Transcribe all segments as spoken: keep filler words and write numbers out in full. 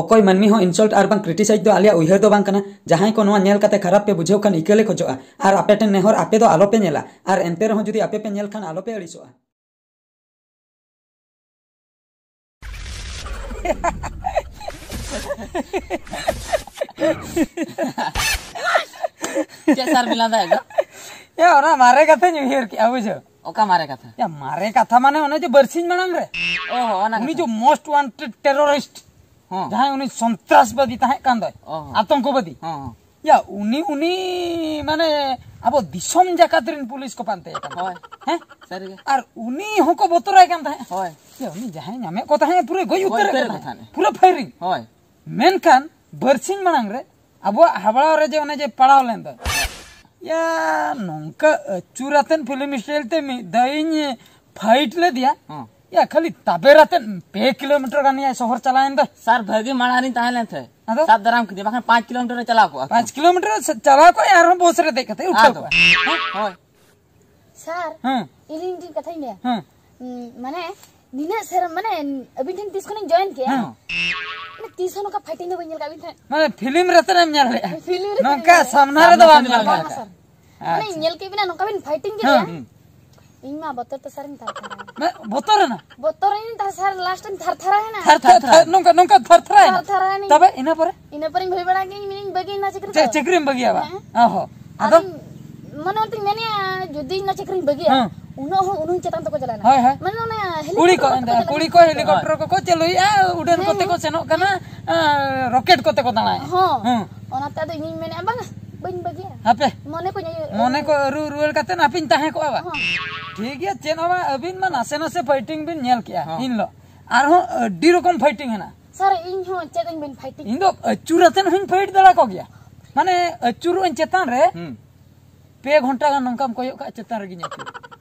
ᱚᱠᱚᱭ ᱢᱟᱹᱱᱢᱤ ᱦᱚᱸ insult ᱟᱨ ᱵᱟᱝ criticize ᱫᱚ ᱟᱞᱮᱭᱟᱜ ᱩᱭᱦᱟᱹᱨ ᱫᱚ ᱵᱟᱝ ᱠᱟᱱᱟ᱾ ᱡᱟᱦᱟᱸᱭ ᱠᱚ ᱱᱚᱣᱟ ᱧᱮᱞ ᱠᱟᱛᱮ ᱠᱷᱟᱨᱟᱯ ᱯᱮ ᱵᱩᱡᱷᱟᱹᱣ ᱠᱷᱟᱱ, ᱤᱠᱟᱹ ᱞᱮ ᱠᱷᱚᱡᱚᱜᱼᱟ᱾ ᱟᱨ ᱟᱯᱮ ᱴᱷᱮᱱ ᱱᱮᱦᱚᱨ, ᱟᱯᱮ ᱫᱚ ᱟᱞᱚ ᱯᱮ ᱧᱮᱞᱟ, ᱟᱨ ᱮᱱᱛᱮ ᱨᱮᱦᱚᱸ ᱡᱩᱫᱤ ᱟᱯᱮ ᱯᱮ ᱧᱮᱞ ᱠᱷᱟᱱ, ᱟᱞᱚ ᱯᱮ ᱟᱹᱲᱤᱥᱚᱜᱼᱟ᱾ ᱪᱮᱫ ᱥᱟᱨ ᱵᱤᱱ ᱞᱟᱸᱫᱟᱭᱮᱫ ᱫᱚ? ᱭᱟ, ᱚᱱᱟ ᱢᱟᱨᱮ ᱠᱟᱛᱷᱟᱧ ᱩᱭᱦᱟᱹᱨ ᱠᱮᱜᱼᱟ, ᱵᱩᱡᱷᱟᱹᱣ᱾ ᱚᱠᱟ ᱢᱟᱨᱮ ᱠᱟᱛᱷᱟ? ᱭᱟ, ᱢᱟᱨᱮ ᱠᱟᱛᱷᱟ ᱢᱟᱱᱮ ᱚᱱᱮ ᱡᱮ ᱵᱟᱨᱥᱤᱧ ᱢᱟᱲᱟᱝ ᱨᱮ ᱚ, ᱚᱱᱟ ᱩᱱᱤ ᱠᱟᱛᱷᱟ᱾ ᱡᱮ most wanted terrorist, ᱦᱚᱸ᱾ ᱡᱟᱦᱟᱸᱭ ᱩᱱᱤ ᱥᱚᱱᱛᱨᱟᱥᱵᱟᱫᱤ ᱛᱟᱦᱮᱸ ᱠᱟᱱ ᱫᱚᱭ, ᱚ, ᱦᱚᱸ᱾ ᱟᱛᱚᱝᱠᱚᱵᱟᱫᱤ᱾ ᱦᱚᱸ, ᱦᱚᱸ᱾ ᱭᱟ, ᱩᱱᱤ, ᱩᱱᱤ ᱢᱟᱱᱮ ᱟᱵᱚ ᱫᱤᱥᱚᱢ ᱡᱟᱠᱟᱛ ᱨᱮᱱ ᱯᱩᱞᱤᱥ ᱠᱚ ᱯᱟᱱᱛᱮᱭᱮ ᱠᱟᱱᱟ᱾ ᱦᱳᱭ᱾ ᱦᱮᱸ? ᱥᱟᱹᱨᱤᱜᱮ᱾ ᱟᱨ ᱩᱱᱤ ᱦᱚᱸᱠᱚ ᱵᱚᱛᱚᱨᱟᱭ ᱠᱟᱱ ᱛᱟᱦᱮᱸᱫ᱾ ᱦᱳᱭ᱾ ᱭᱟ, ᱩᱱᱤ ᱡᱟᱦᱟᱸᱭ ᱧᱟᱢᱮᱫ ᱠᱚ ᱛᱟᱦᱮᱸᱫ, ᱯᱩᱨᱟᱹ ᱜᱚᱡ ᱜᱚᱡ ᱩᱛᱟᱹᱨᱮᱫ ᱩᱛᱟᱹᱨᱮᱫ ᱠᱚ ᱠᱚ ᱛᱟᱦᱮᱸᱫ᱾ ᱛᱟᱦᱮᱸᱫ᱾ ᱯᱩᱨᱟᱹ firing᱾ ᱦᱳᱭ᱾ ᱢᱮᱱᱠᱷᱟᱱ ᱵᱟᱨᱥᱤᱧ ᱢᱟᱲᱟᱝ ᱨᱮ ᱟᱵᱚᱣᱟᱜ ᱦᱟᱵᱲᱟᱣ ᱨᱮ ᱡᱮ ᱚᱱᱮ ᱡᱮ ᱯᱟᱲᱟᱣ ᱞᱮᱱ ᱫᱚ, ᱭᱟ, ᱱᱚᱝᱠᱟ ᱟᱹᱪᱩᱨ ᱟᱛᱮᱱ ᱯᱷᱤᱞᱢ ᱥᱴᱟᱭᱤᱞ ᱛᱮ ᱢᱤᱫ ᱫᱷᱟᱣ ᱤᱧ fight ᱞᱮᱫᱮᱭᱟ᱾ ᱦᱚᱸ᱾ ᱭᱟ, ᱠᱷᱟᱹᱞᱤ ᱛᱟᱵᱮᱨ ᱟᱛᱮᱱ ᱯᱮ ᱠᱤᱞᱳᱢᱤᱴᱟᱨ ᱜᱟᱱ ᱭᱟ ᱥᱚᱦᱚᱨ ᱪᱟᱞᱟᱣᱮᱱ ᱫᱚ᱾ ᱥᱟᱨ, ᱵᱷᱟᱹᱜᱤ ᱢᱟᱲᱟᱝ ᱨᱤᱧ ᱛᱟᱦᱮᱸ ᱞᱮᱱ ᱛᱟᱦᱮᱸᱫ᱾ ᱟᱫᱚ? ᱥᱟᱵ ᱫᱟᱨᱟᱢ ᱠᱤᱫᱤᱧᱟ, ᱵᱟᱠᱷᱟᱱ ᱯᱟᱸᱪ ᱠᱤᱞᱳᱢᱤᱴᱟᱨ ᱮ ᱪᱟᱞᱟᱣ ᱠᱚᱜᱼᱟ᱾ ᱯᱟᱸᱪ ᱠᱤᱞᱳᱢᱤᱴᱟᱨ ᱥᱮ ᱪᱟᱞᱟᱣ ᱠᱚᱜᱼᱟ, ᱟᱨᱦᱚᱸ ᱵᱚᱥ ᱨᱮ ᱫᱮᱡ ᱠᱟᱛᱮ ᱩᱴᱷᱟᱹᱣ ᱟᱫᱚ? ᱠᱚᱜᱼᱟ᱾ ᱦᱮᱸ? ᱦᱳᱭ᱾ ᱥᱟᱨ, ᱦᱮᱸ᱾ ᱤᱧ ᱢᱤᱫᱴᱤᱡ ᱠᱟᱛᱷᱟᱧ ᱞᱟᱹᱭᱟ᱾ ᱦᱮᱸ᱾ ᱩᱸ, ᱢᱟᱱᱮ, ᱱᱤᱱᱟᱹᱜ ᱥᱮᱨᱢᱟ, ᱢᱟᱱᱮ, ᱟᱹᱵᱤᱱ ᱴᱷᱮᱱ ᱛᱤᱥ ᱠᱷᱚᱱᱤᱧ join ᱠᱮᱜᱼᱟ, ᱦᱮᱸ᱾ ᱢᱟᱱᱮ, ᱛᱤᱥ ᱦᱚᱸ ᱱᱚᱝᱠᱟ fighting ᱫᱚ ᱵᱟᱹᱧ ᱧᱮᱞ ᱠᱟᱜ ᱟᱹᱵᱤᱱ ᱴᱷᱮᱱ᱾ ᱢᱟᱱᱮ, ᱯᱷᱤᱞᱢ ᱨᱮ ᱛᱟᱦᱞᱮᱢ ᱧᱮᱞ ᱞᱮᱜᱼᱟ? ᱯᱷᱤᱞᱢ ᱨᱮ ᱱᱚᱝᱠᱟ ᱛᱟᱦᱞᱮ ᱧᱮᱞ ᱥᱟᱢᱱᱟ ᱨᱮᱫᱚ ᱵᱟᱢ ᱧᱮᱞ ᱞᱮᱜᱼᱟ? ᱵᱟᱝᱟ, ᱥᱟᱨ᱾ ᱢᱟᱱᱮ, ᱟᱪᱪᱷᱟ᱾ ᱧᱮᱞ ᱠᱮᱫ ᱵᱤᱱᱟ, ᱱᱚᱝᱠᱟ ᱵᱤᱱ fighting ᱠᱮᱫ ᱦᱮᱸ᱾ ᱞᱮᱭᱟ᱾ ᱦᱩᱸ᱾ ᱤᱧ ᱢᱟ ᱵᱚᱛᱚᱨ ᱛᱮ ᱥᱟᱨᱤᱧ ᱛᱷᱟᱨ ᱛᱷᱟᱨᱟᱭᱮᱱᱟ᱾ ᱢᱟᱱᱮ, ᱵᱚᱛᱚᱨ ᱮᱱᱟ? ᱵᱚᱛᱚᱨ ᱮᱱᱟᱧ ᱛᱟᱦᱮᱸ ᱥᱟᱨ, last ᱨᱮᱧ ᱛᱷᱟᱨ ᱛᱷᱟᱨᱟᱭᱮᱱᱟ᱾ ᱛᱷᱟᱨ ᱛᱷᱟᱨ, ᱛᱷᱟᱨ, ᱱᱚᱝᱠᱟ, ᱱᱚᱝᱠᱟ ᱛᱷᱟᱨ ᱛᱷᱟᱨᱟᱭᱮᱱᱟ? ᱛᱷᱟᱨ ᱛᱷᱟᱨᱟᱭᱮᱱᱟ᱾ ᱛᱚᱵᱮ ᱤᱱᱟᱹ ᱯᱚᱨᱮ? ᱤᱱᱟᱹ ᱯᱚᱨᱮᱧ ᱵᱷᱟᱹᱵᱤ ᱵᱟᱲᱟ ᱠᱮᱫᱟᱹᱧ, ᱢᱮᱱᱟᱹᱧ ᱵᱟᱹᱜᱤᱭᱮᱱᱟ ᱪᱟᱹᱠᱨᱤ ᱪᱮ-, ᱫᱚ᱾ ᱪᱟᱹᱠᱨᱤᱢ ᱵᱟᱹᱜᱤᱭᱟ ᱵᱟ? ᱦᱮᱸ᱾ ᱚ ᱦᱚᱸ᱾ ᱟᱫᱚ? ᱟᱫᱚᱧ ᱢᱚᱱᱮ ᱢᱚᱱᱮᱛᱮᱧ ᱢᱮᱱᱮᱜᱼᱟ, ᱡᱩᱫᱤ ᱤᱧ ᱱᱚᱣᱟ ᱪᱟᱹᱠᱨᱤᱧ ᱵᱟᱹᱜᱤᱭᱟ, ᱦᱮᱸ᱾ ᱩᱱᱟᱹᱜ ᱦᱚᱸ ᱩᱱᱟᱹᱜ ᱪᱮᱛᱟᱱ ᱛᱮᱠᱚ ᱪᱟᱞᱟᱣᱮᱱᱟ᱾ ᱦᱳᱭ, ᱦᱳᱭ᱾ ᱢᱟᱱᱮ ᱚᱱᱮ ᱠᱩᱲᱤ ᱠᱚ helicopter ᱠᱚᱛᱮ ᱮᱱᱛᱮ, ᱠᱚ ᱪᱟᱞᱟᱣᱮᱱᱟ᱾ ᱠᱩᱲᱤ ᱠᱚ helicopter ᱠᱚᱠᱚ ᱪᱟᱹᱞᱩᱭᱮᱫᱼᱟ, ᱩᱰᱟᱹᱱ ᱦᱮᱸ, ᱠᱚᱛᱮ ᱦᱮᱸ᱾ ᱠᱚ ᱥᱮᱱᱚᱜ ᱠᱟᱱᱟ, ᱦᱮᱸ᱾ ᱟᱸ, rocket ᱠᱚᱛᱮ ᱠᱚ ᱫᱟᱬᱟᱭᱮᱫᱼᱟ᱾ ᱦᱚᱸ᱾ ᱦᱮᱸ᱾ ᱚᱱᱟᱛᱮ ᱟᱫᱚ ᱤᱧᱤᱧ ᱢᱮᱱᱮᱫᱼᱟ, ᱵᱟᱝᱟ, ᱵᱟᱹᱧ ᱵᱟᱹᱜᱤᱭᱟ᱾ ᱦᱟᱯᱮ᱾ ᱢᱚᱱᱮ ᱠᱚᱧ ᱟᱹᱭᱩ-, ᱢᱚᱱᱮ ᱠᱚ ᱟᱹᱨᱩ ᱨᱩᱣᱟᱹᱲ ᱠᱟᱛᱮ ᱦᱟᱯᱮᱧ ᱛᱟᱦᱮᱸ ᱠᱚᱜᱼᱟ ᱵᱟ? ᱦᱚᱸ᱾ ᱴᱷᱤᱠ ᱜᱮᱭᱟ, ᱪᱮᱫ ᱦᱚᱸ ᱵᱟᱝ, ᱟᱹᱵᱤᱱ ᱢᱟ ᱱᱟᱥᱮ ᱱᱟᱥᱮ fighting ᱵᱤᱱ ᱧᱮᱞ ᱠᱮᱜᱼᱟ ᱦᱚᱸ᱾ ᱤᱱ ᱦᱤᱞᱳᱜ᱾ ᱟᱨᱦᱚᱸ ᱟᱹᱰᱤ ᱨᱚᱠᱚᱢ fighting ᱦᱮᱱᱟᱜᱼᱟ᱾ ᱥᱟᱨ, ᱤᱧ ᱦᱚᱸ ᱪᱮᱫ ᱟᱹᱧ ᱵᱤᱱ fighting? ᱤᱧ ᱫᱚ ᱟᱹᱪᱩᱨ ᱟᱛᱮᱫ ᱦᱚᱸᱧ fight ᱫᱟᱲᱮ ᱠᱚ ᱜᱮᱭᱟ᱾ ᱢᱟᱱᱮ, ᱟᱹᱪᱩᱨᱚᱜ ᱟᱹᱧ ᱪᱮᱛᱟᱱ ᱨᱮ, ᱦᱩᱸ᱾ ᱯᱮ ᱜᱷᱚᱱᱴᱟ ᱜᱟᱱ ᱱᱚᱝᱠᱟᱢ ᱠᱚᱭᱚᱜ ᱠᱟᱜᱼᱟ, ᱪᱮᱛᱟᱱ ᱨᱮᱜᱮᱧ ᱟᱹᱪᱩᱨᱟ᱾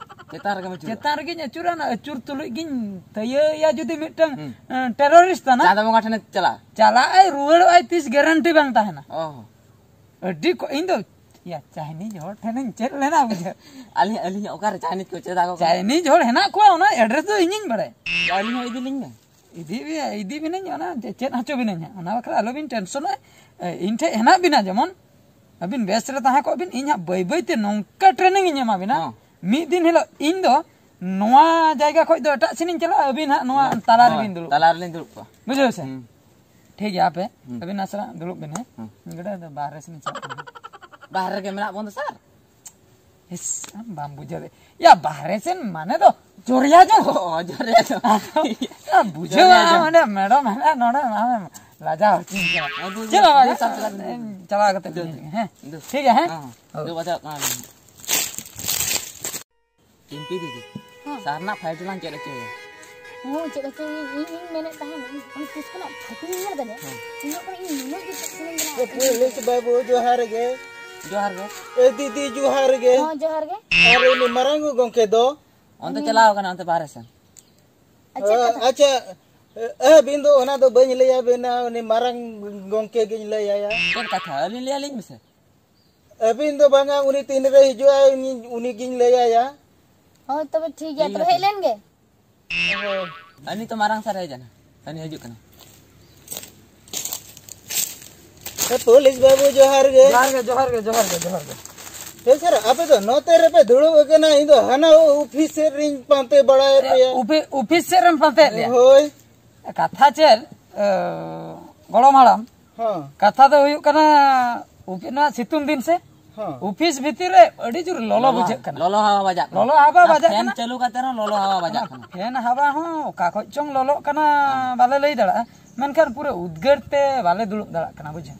ᱪᱮᱛᱟᱱ ᱨᱮᱜᱮᱢ ᱟᱹᱪᱩᱨᱟ? ᱪᱮᱛᱟᱱ ᱨᱮᱜᱮᱧ ᱟᱹᱪᱩᱨᱟ, ᱚᱱᱟ ᱟᱹᱪᱩᱨ ᱛᱩᱞᱩᱡ ᱜᱤᱧ ᱛᱟᱹᱭᱟᱹᱭᱟ ᱡᱩᱫᱤ ᱢᱤᱫᱴᱟᱝ, ᱦᱩᱸ᱾ ᱮᱸ, terrorist ᱛᱟᱱᱟ᱾ ᱪᱟᱸᱫᱟ ᱵᱚᱸᱜᱟ ᱴᱷᱮᱱᱮ ᱪᱟᱞᱟᱜᱼᱟ᱾ ᱪᱟᱞᱟᱜ ᱟᱭ, ᱨᱩᱣᱟᱹᱲᱚᱜ ᱟᱭ, ᱛᱤᱥ guarantee ᱵᱟᱝ ᱛᱟᱦᱮᱱᱟ᱾ ᱚ᱾ ᱟᱹᱰᱤ ᱠᱚ, ᱤᱧ ᱫᱚ, ᱭᱟ, Chinese ᱦᱚᱲ ᱴᱷᱮᱱᱤᱧ ᱪᱮᱫ ᱞᱮᱱᱟ, ᱵᱩᱡᱷᱟᱹᱣ᱾ ᱟᱹᱞᱤᱧ, ᱟᱹᱞᱤᱧ ᱚᱠᱟᱨᱮ Chinese ᱠᱚ ᱪᱮᱫ ᱟᱠᱚ ᱠᱟᱱᱟ? Chinese ᱦᱚᱲ ᱦᱮᱱᱟᱜ ᱠᱚᱣᱟ, ᱚᱱᱟ address ᱫᱚ ᱤᱧᱤᱧ ᱵᱟᱲᱟᱭᱟ᱾ ᱟᱹᱞᱤᱧ ᱦᱚᱸ ᱤᱫᱤ ᱞᱤᱧ ᱢᱮ᱾ ᱤᱫᱤ ᱵᱤ- ᱤᱫᱤ ᱵᱤᱱᱟᱹᱧ, ᱚᱱᱟ ᱪᱮ- ᱪᱮᱫ ᱦᱚᱪᱚ ᱵᱤᱱᱟᱹᱧ ᱦᱟᱸᱜ, ᱚᱱᱟ ᱵᱟᱠᱷᱨᱟ ᱟᱞᱚᱵᱤᱱ ᱴᱮᱱᱥᱚᱱᱚᱜᱼᱟ᱾ ᱮ, ᱤᱧ ᱴᱷᱮᱡ ᱦᱮᱱᱟᱜ ᱵᱤᱱᱟ, ᱡᱮᱢᱚᱱ ᱟᱹᱵᱤᱱ ᱵᱮᱥ ᱨᱮ ᱛᱟᱦᱮᱸ ᱠᱚᱜ ᱵᱤᱱ, ᱤᱧ ᱦᱟᱸᱜ ᱵᱟᱹᱭ ᱵᱟᱹᱭ ᱛᱮ ᱱᱚᱝᱠᱟ ᱴᱨᱮᱱᱤᱝ ᱤᱧ ᱮᱢᱟ ᱵᱤᱱᱟ᱾ ᱦᱚᱸ᱾ ᱢᱤᱫ ᱫᱤᱱ ᱦᱤᱞᱳᱜ ᱤᱧ ᱫᱚ ᱱᱚᱣᱟ ᱡᱟᱭᱜᱟ ᱠᱷᱚᱡ ᱫᱚ ᱮᱴᱟᱜ ᱥᱮᱱ ᱤᱧ ᱪᱟᱞᱟᱜᱼᱟ, ᱟᱹᱵᱤᱱ ᱦᱟᱸᱜ ᱱᱚᱣᱟ ᱦᱳᱭ, ᱛᱟᱞᱟ ᱨᱮᱵᱤᱱ ᱫᱩᱲᱩᱵ᱾ ᱛᱟᱞᱟ ᱨᱮᱞᱤᱧ ᱫᱩᱲᱩᱵ ᱠᱚᱜᱼᱟ᱾ ᱵᱩᱡᱷᱟᱹᱣ ᱥᱮ? ᱦᱩᱸ᱾ ᱴᱷᱤᱠ ᱜᱮᱭᱟ, ᱟᱯᱮ ᱦᱩᱸ᱾ ᱟᱹᱵᱤᱱ ᱟᱥᱨᱟ ᱫᱩᱲᱩᱵ ᱵᱤᱱ, ᱦᱮᱸ? ᱦᱩᱸ᱾ ᱜᱟᱹᱰᱤ ᱫᱚ ᱵᱟᱦᱨᱮ ᱥᱮᱱ ᱤᱧ ᱪᱟᱞᱟᱜ ᱠᱟᱱᱟ᱾ ᱵᱟᱦᱨᱮ ᱨᱮᱜᱮ ᱢᱮᱱᱟᱜ ᱵᱚᱱ ᱫᱚ, ᱥᱟᱨ᱾ ᱤᱥ, ᱟᱢ ᱵᱟᱢ ᱵᱩᱡᱷᱟᱹᱣ ᱫᱟ᱾ ᱭᱟ, ᱵᱟᱦᱨᱮ ᱥᱮᱱ ᱢᱟᱱᱮ ᱫᱚ ᱡᱚᱨᱭᱟ ᱡᱚᱝ᱾ ᱚ, ᱡᱚᱨᱭᱟ ᱡᱚᱝ᱾ ᱟᱫᱚ, ᱟ, ᱵᱩᱡᱷᱟᱹᱣ ᱡᱚᱨᱭᱟ ᱡᱚᱝ᱾ ᱚᱸᱰᱮ ᱢᱮᱰᱚᱢ ᱦᱮᱱᱟᱜᱼᱟ, ᱱᱚᱰᱮ ᱟᱢᱮᱢ ᱞᱟᱡᱟᱣ ᱦᱚᱪᱚᱧ ᱠᱟᱱᱟ᱾ ᱦᱮᱸ, ᱫᱩ, ᱪᱮᱫ ᱦᱚᱸ ᱵᱟᱝ, ᱫᱩ, ᱥᱟᱵ ᱪᱟᱞᱟᱜ ᱢᱮ᱾ ᱪᱟᱞᱟᱣ ᱠᱟᱛᱮ ᱫᱩ᱾ ᱦᱮᱸ᱾ ᱫᱩ᱾ ᱴᱷᱤᱠ ᱜᱮᱭᱟ, ᱦᱮᱸ? ᱦᱮᱸ, ᱦᱮᱸ᱾ ᱦᱳᱭ᱾ ᱫᱩ, ᱵᱟᱡᱟᱣ ᱠᱟᱱᱟ᱾ ᱪᱤᱢᱯᱤ ᱫᱤᱫᱤ, ᱦᱮᱸ᱾ ᱥᱟᱨ ᱨᱮᱱᱟᱜ ᱯᱷᱟᱭᱤᱞ ᱪᱚᱞᱟᱝ ᱪᱮᱫ ᱦᱚᱪᱚᱭᱟ᱾ ᱦᱚᱸ, ᱪᱮᱫ ᱦᱚᱪᱚᱭ ᱤᱧ, ᱤᱧ ᱢᱮᱱᱮᱫ ᱛᱟᱦᱮᱱ, ᱤᱧ ᱩᱱᱤ ᱛᱤᱥ ᱠᱷᱚᱱᱟᱜ ᱯᱷᱟᱭᱤᱞ ᱤᱧ ᱧᱮᱞ ᱠᱟᱫᱮᱭᱟ, ᱦᱮᱸ᱾ ᱩᱱ ᱡᱚᱠᱷᱚᱱ ᱤᱧ ᱱᱩᱱᱟᱹᱜ ᱜᱮ ᱪᱮᱫ ᱥᱟᱱᱟᱧ ᱠᱟᱱᱟ᱾ ᱮ, ᱯᱩᱞᱤᱥ ᱵᱟᱹᱵᱩ, ᱡᱚᱦᱟᱨ ᱜᱮ᱾ ᱡᱚᱦᱟᱨ ᱜᱮ᱾ ᱮ, ᱫᱤᱫᱤ, ᱡᱚᱦᱟᱨ ᱜᱮ᱾ ᱦᱚᱸ, ᱡᱚᱦᱟᱨ ᱜᱮ᱾ ᱟᱨ ᱩᱱᱤ ᱢᱟᱨᱟᱝ ᱜᱚᱝᱠᱮ ᱫᱚ? ᱚᱱᱛᱮ ᱩᱱᱤ ᱪᱟᱞᱟᱣ ᱠᱟᱱᱟ, ᱚᱱᱛᱮ ᱵᱟᱦᱨᱮ ᱥᱮᱱ᱾ ᱟᱪᱪᱷᱟ, ᱟ, ᱠᱟᱛᱷᱟ ᱟᱪᱪᱷᱟ᱾ ᱮ, ᱟᱹᱵᱤᱱ ᱫᱚ ᱚᱱᱟ ᱫᱚ ᱵᱟᱹᱧ ᱞᱟᱹᱭ ᱟᱵᱤᱱᱟ, ᱩᱱᱤ ᱢᱟᱨᱟᱝ ᱜᱚᱝᱠᱮ ᱜᱤᱧ ᱞᱟᱹᱭ ᱟᱭᱟ᱾ ᱪᱮᱫ ᱠᱟᱛᱷᱟ? ᱟᱹᱞᱤᱧ ᱞᱟᱹᱭ ᱟᱹᱞᱤᱧ ᱢᱮᱥᱮ᱾ ᱟᱹᱵᱤᱱ ᱫᱚ ᱵᱟᱝᱟ, ᱩᱱᱤ ᱛᱤᱱ ᱨᱮ ᱦᱤᱡᱩᱜᱼᱟᱭ, ᱩᱱᱤ, ᱩᱱᱤ ᱜᱤᱧ ᱞᱟᱹᱭ ᱟᱭᱟ᱾ ᱦᱳᱭ, ᱛᱚᱵᱮ ᱴᱷᱤᱠ ᱜᱮᱭᱟ, ᱴᱷᱤᱠ ᱛᱚᱵᱮ ᱜᱮᱭᱟ, ᱦᱮᱡ ᱴᱷᱤᱠ ᱞᱮᱱ ᱜᱮ᱾ ᱦᱳᱭ᱾ ᱩᱱᱤ ᱛᱚ ᱢᱟᱨᱟᱝ ᱥᱟᱨ ᱦᱮᱡ ᱮᱱᱟ, ᱩᱱᱤ ᱦᱤᱡᱩᱜ ᱠᱟᱱᱟ᱾ ᱮ, ᱯᱩᱞᱤᱥ ᱵᱟᱹᱵᱩ, ᱡᱚᱦᱟᱨ ᱜᱮ᱾ ᱡᱚᱦᱟᱨ ᱜᱮ, ᱡᱚᱦᱟᱨ ᱜᱮ, ᱡᱚᱦᱟᱨ ᱜᱮ, ᱡᱚᱦᱟᱨ ᱜᱮ᱾ ᱦᱮᱸ ᱥᱟᱨ, ᱟᱯᱮ ᱫᱚ ᱱᱚᱛᱮ ᱨᱮᱯᱮ ᱫᱩᱲᱩᱵ ᱟᱠᱟᱱᱟ, ᱤᱧ ᱫᱚ ᱦᱟᱱᱟ ᱚᱯᱷᱤᱥ ᱥᱮᱫ ᱨᱤᱧ ᱯᱟᱱᱛᱮ ᱵᱟᱲᱟᱭᱮᱫ ᱯᱮᱭᱟ᱾ ᱚᱯᱷᱤ-, ᱚᱯᱷᱤᱥ ᱥᱮᱫ ᱨᱮᱢ ᱯᱟᱱᱛᱮᱭᱮᱫ ᱞᱮᱭᱟ? ᱦᱳᱭ᱾ ᱠᱟᱛᱷᱟ ᱪᱮᱫ, ᱮ, ᱜᱚᱲᱚᱢ ᱦᱟᱲᱟᱢ? ᱦᱮᱸ᱾ ᱠᱟᱛᱷᱟ ᱫᱚ ᱦᱩᱭᱩᱜ ᱠᱟᱱᱟ, ᱚᱯᱷᱤ-, ᱱᱚᱣᱟ ᱥᱤᱛᱩᱝ ᱫᱤᱱ ᱥᱮ? ᱦᱮᱸ᱾ ᱚᱯᱷᱤᱥ ᱵᱷᱤᱛᱤᱨ ᱨᱮ ᱟᱹᱰᱤ ᱡᱳᱨ ᱞᱚᱞᱚ ᱞᱚᱞᱚ, ᱵᱩᱡᱷᱟᱹᱜ ᱠᱟᱱᱟ᱾ ᱞᱚᱞᱚ ᱦᱟᱣᱟ ᱵᱟᱡᱟᱜ ᱠᱟᱱᱟ᱾ ᱞᱚᱞᱚ ᱦᱟᱣᱟ ᱟᱨ ᱵᱟᱡᱟᱜ ᱯᱷᱮᱱ ᱠᱟᱱᱟ᱾ ᱪᱟᱹᱞᱩ ᱠᱟᱛᱮ ᱨᱮᱦᱚᱸ ᱞᱚᱞᱚ ᱦᱟᱣᱟ ᱵᱟᱡᱟᱜ ᱚᱱᱟ ᱠᱟᱱᱟ᱾ ᱯᱷᱮᱱ ᱦᱟᱣᱟ ᱦᱚᱸ ᱚᱠᱟ ᱠᱷᱚᱡ ᱪᱚᱝ ᱞᱚᱞᱚᱜ ᱠᱟᱱᱟ, ᱦᱮᱸ᱾ ᱵᱟᱞᱮ ᱞᱟᱹᱭ ᱫᱟᱲᱮᱭᱟᱜᱼᱟ᱾ ᱢᱮᱱᱠᱷᱟᱱ ᱯᱩᱨᱟᱹ ᱩᱫᱽᱜᱟᱹᱨ ᱛᱮ ᱵᱟᱞᱮ ᱫᱩᱲᱩᱵ ᱫᱟᱲᱮᱭᱟᱜ ᱠᱟᱱᱟ, ᱵᱩᱡᱷᱟᱹᱣ᱾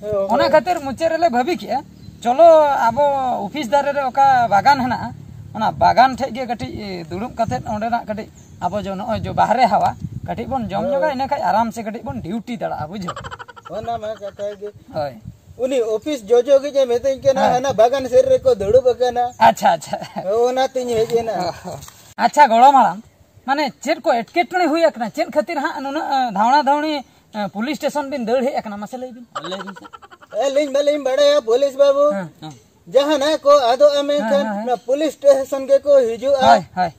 ᱦᱮᱸ, ᱚᱱᱟ ᱦᱳᱭ᱾ ᱠᱷᱟᱹᱛᱤᱨ ᱢᱩᱪᱟᱹᱫ ᱨᱮᱞᱮ ᱵᱷᱟᱹᱵᱤ ᱠᱮᱜᱼᱟ, ᱪᱚᱞᱚ ᱟᱵᱚ ᱚᱯᱷᱤᱥ ᱫᱟᱨᱮ ᱨᱮ ᱚᱠᱟ ᱵᱟᱜᱟᱱ ᱦᱮᱱᱟᱜᱼᱟ, ᱚᱱᱟ ᱵᱟᱜᱟᱱ ᱴᱷᱮᱡ ᱜᱮ ᱠᱟᱹᱴᱤᱡ ᱫᱩᱲᱩᱵ ᱠᱟᱛᱮᱫ ᱚᱸᱰᱮᱱᱟᱜ ᱠᱟᱹᱴᱤᱡ ᱟᱵᱚ ᱡᱚ-, ᱱᱚᱜᱼᱚᱭ ᱡᱚ ᱵᱟᱦᱨᱮ ᱦᱟᱣᱟ ᱠᱟᱹᱴᱤᱡ ᱵᱚᱱ ᱡᱚᱢ ᱦᱳᱭ᱾ ᱧᱚᱜᱟ, ᱤᱱᱟᱹ ᱠᱷᱟᱡ ᱟᱨᱟᱢ ᱥᱮ ᱠᱟᱹᱴᱤᱡ ᱵᱚᱱ ᱰᱤᱭᱩᱴᱤ ᱫᱟᱲᱮᱭᱟᱜᱼᱟ, ᱵᱩᱡᱷᱟᱹᱣ᱾ ᱚᱱᱟ ᱢᱟ ᱠᱟᱛᱷᱟ ᱜᱮ᱾ ᱦᱳᱭ᱾ ᱩᱱᱤ ᱚᱯᱷᱤᱥ ᱡᱚᱡᱚ ᱜᱮ ᱡᱮ ᱢᱤᱛᱟᱹᱧ ᱠᱟᱱᱟ, ᱦᱮᱸ᱾ ᱦᱟᱱᱟ ᱵᱟᱜᱟᱱ ᱥᱮᱫ ᱨᱮᱠᱚ ᱫᱩᱲᱩᱵ ᱟᱠᱟᱱᱟ᱾ ᱟᱪᱪᱷᱟ, ᱟᱪᱪᱷᱟ᱾ ᱚᱱᱟᱛᱤᱧ ᱦᱮᱡ ᱮᱱᱟ᱾ ᱟᱪᱪᱷᱟ, ᱜᱚᱲᱚᱢ ᱦᱟᱲᱟᱢ, ᱢᱟᱱᱮ ᱪᱮᱫ ᱠᱚ ᱮᱴᱠᱮᱴᱚᱬᱮ ᱦᱩᱭ ᱟᱠᱟᱱᱟ? ᱪᱮᱫ ᱠᱷᱟᱹᱛᱤᱨ ᱦᱟᱸᱜ ᱱᱩᱱᱟᱹᱜ, ᱮ, ᱫᱷᱟᱣᱬᱟ ᱫᱷᱟᱣᱬᱤ, ᱮ, ᱯᱩᱞᱤᱥ ᱥᱴᱮᱥᱚᱱ ᱵᱤᱱ ᱫᱟᱹᱲ ᱦᱮᱡ ᱟᱠᱟᱱᱟ? ᱢᱟᱥᱮ ᱞᱟᱹᱭ ᱵᱤᱱ᱾ ᱞᱟᱹᱭ ᱵᱤᱱ ᱥᱮ᱾ ᱟᱹᱞᱤᱧ ᱵᱟᱹᱞᱤᱧ ᱵᱟᱲᱟᱭᱟ, ᱯᱩᱞᱤᱥ ᱵᱟᱹᱵᱩ᱾ ᱦᱮᱸ᱾ ᱦᱮᱸ᱾ ᱡᱟᱦᱟᱱᱟᱜ ᱠᱚ ᱟᱫᱚᱜᱼᱟ ᱢᱮᱱᱠᱷᱟᱱ ᱦᱮᱸ, ᱦᱮᱸ, ᱦᱮᱸ᱾ ᱱᱚᱣᱟ ᱯᱩᱞᱤᱥ ᱥᱴᱮᱥᱚᱱ ᱜᱮᱠᱚ ᱦᱤᱡᱩᱜᱼᱟ᱾ ᱦᱳᱭ, ᱦᱳᱭ᱾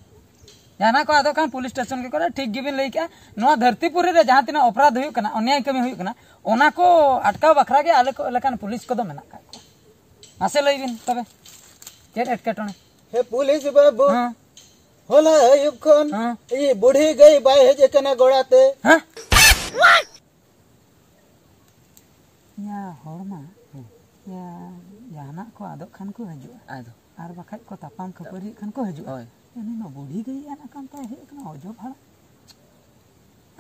ᱡᱟᱦᱟᱱᱟᱜ ᱠᱚ ᱟᱫᱚᱜ ᱠᱷᱟᱱ ᱯᱩᱞᱤᱥ ᱥᱴᱮᱥᱚᱱ ᱜᱮ ᱠᱚᱨᱮ, ᱴᱷᱤᱠ ᱜᱮᱵᱤᱱ ᱞᱟᱹᱭ ᱠᱮᱜᱼᱟ᱾ ᱱᱚᱣᱟ ᱫᱷᱟᱹᱨᱛᱤᱯᱩᱨᱤ ᱨᱮ ᱡᱟᱦᱟᱸ ᱛᱤᱱᱟᱹᱜ ᱚᱯᱨᱟᱫᱷ ᱦᱩᱭᱩᱜ ᱠᱟᱱᱟ, ᱚᱱᱭᱟᱭ ᱠᱟᱹᱢᱤ ᱦᱩᱭᱩᱜ ᱠᱟᱱᱟ, ᱚᱱᱟ ᱠᱚ ᱟᱴᱠᱟᱣ ᱵᱟᱠᱷᱨᱟ ᱜᱮ ᱟᱞᱮ ᱠᱚ ᱞᱮᱠᱟᱱ ᱯᱩᱞᱤᱥ ᱠᱚᱫᱚ ᱢᱮᱱᱟᱜ ᱠᱟᱜ ᱠᱚᱣᱟ᱾ ᱢᱟᱥᱮ ᱞᱟᱹᱭ ᱵᱤᱱ ᱛᱚᱵᱮ, ᱪᱮᱫ ᱮᱴᱠᱮᱴᱚᱬᱮ? ᱦᱮ ᱯᱩᱞᱤᱥ ᱵᱟᱹᱵᱩ, ᱦᱮᱸ᱾ ᱦᱚᱞᱟ ᱟᱹᱭᱩᱵ ᱠᱷᱚᱱ ᱦᱮᱸ᱾ ᱤᱧ ᱵᱩᱲᱦᱤ ᱜᱟᱹᱭ ᱵᱟᱭ ᱦᱮᱡ ᱟᱠᱟᱱᱟ ᱜᱚᱲᱟ ᱛᱮ᱾ ᱦᱮᱸ? ᱭᱟ ᱦᱚᱲ ᱢᱟ, ᱭᱟ ᱡᱟᱦᱟᱱᱟᱜ ᱠᱚ ᱟᱫᱚᱜ ᱠᱷᱟᱱ ᱠᱚ ᱦᱤᱡᱩᱜᱼᱟ᱾ ᱟᱫᱚ᱾ ᱟᱨ ᱵᱟᱠᱷᱟᱡ ᱠᱚ ᱛᱟᱯᱟᱢ ᱠᱷᱟᱹᱯᱟᱹᱨᱤᱭᱮᱫ ᱠᱷᱟᱱ ᱠᱚ ᱦᱤᱡᱩᱜᱼᱟ᱾ ᱦᱳᱭ᱾ ᱩᱱᱤ ᱢᱟ ᱵᱩᱲᱦᱤ ᱜᱟᱹᱭ ᱟᱫ ᱟᱠᱟᱱ ᱛᱟᱭ ᱦᱮᱡ ᱟᱠᱟᱱᱟ ᱚᱡᱚᱵ ᱦᱟᱲᱟᱢ᱾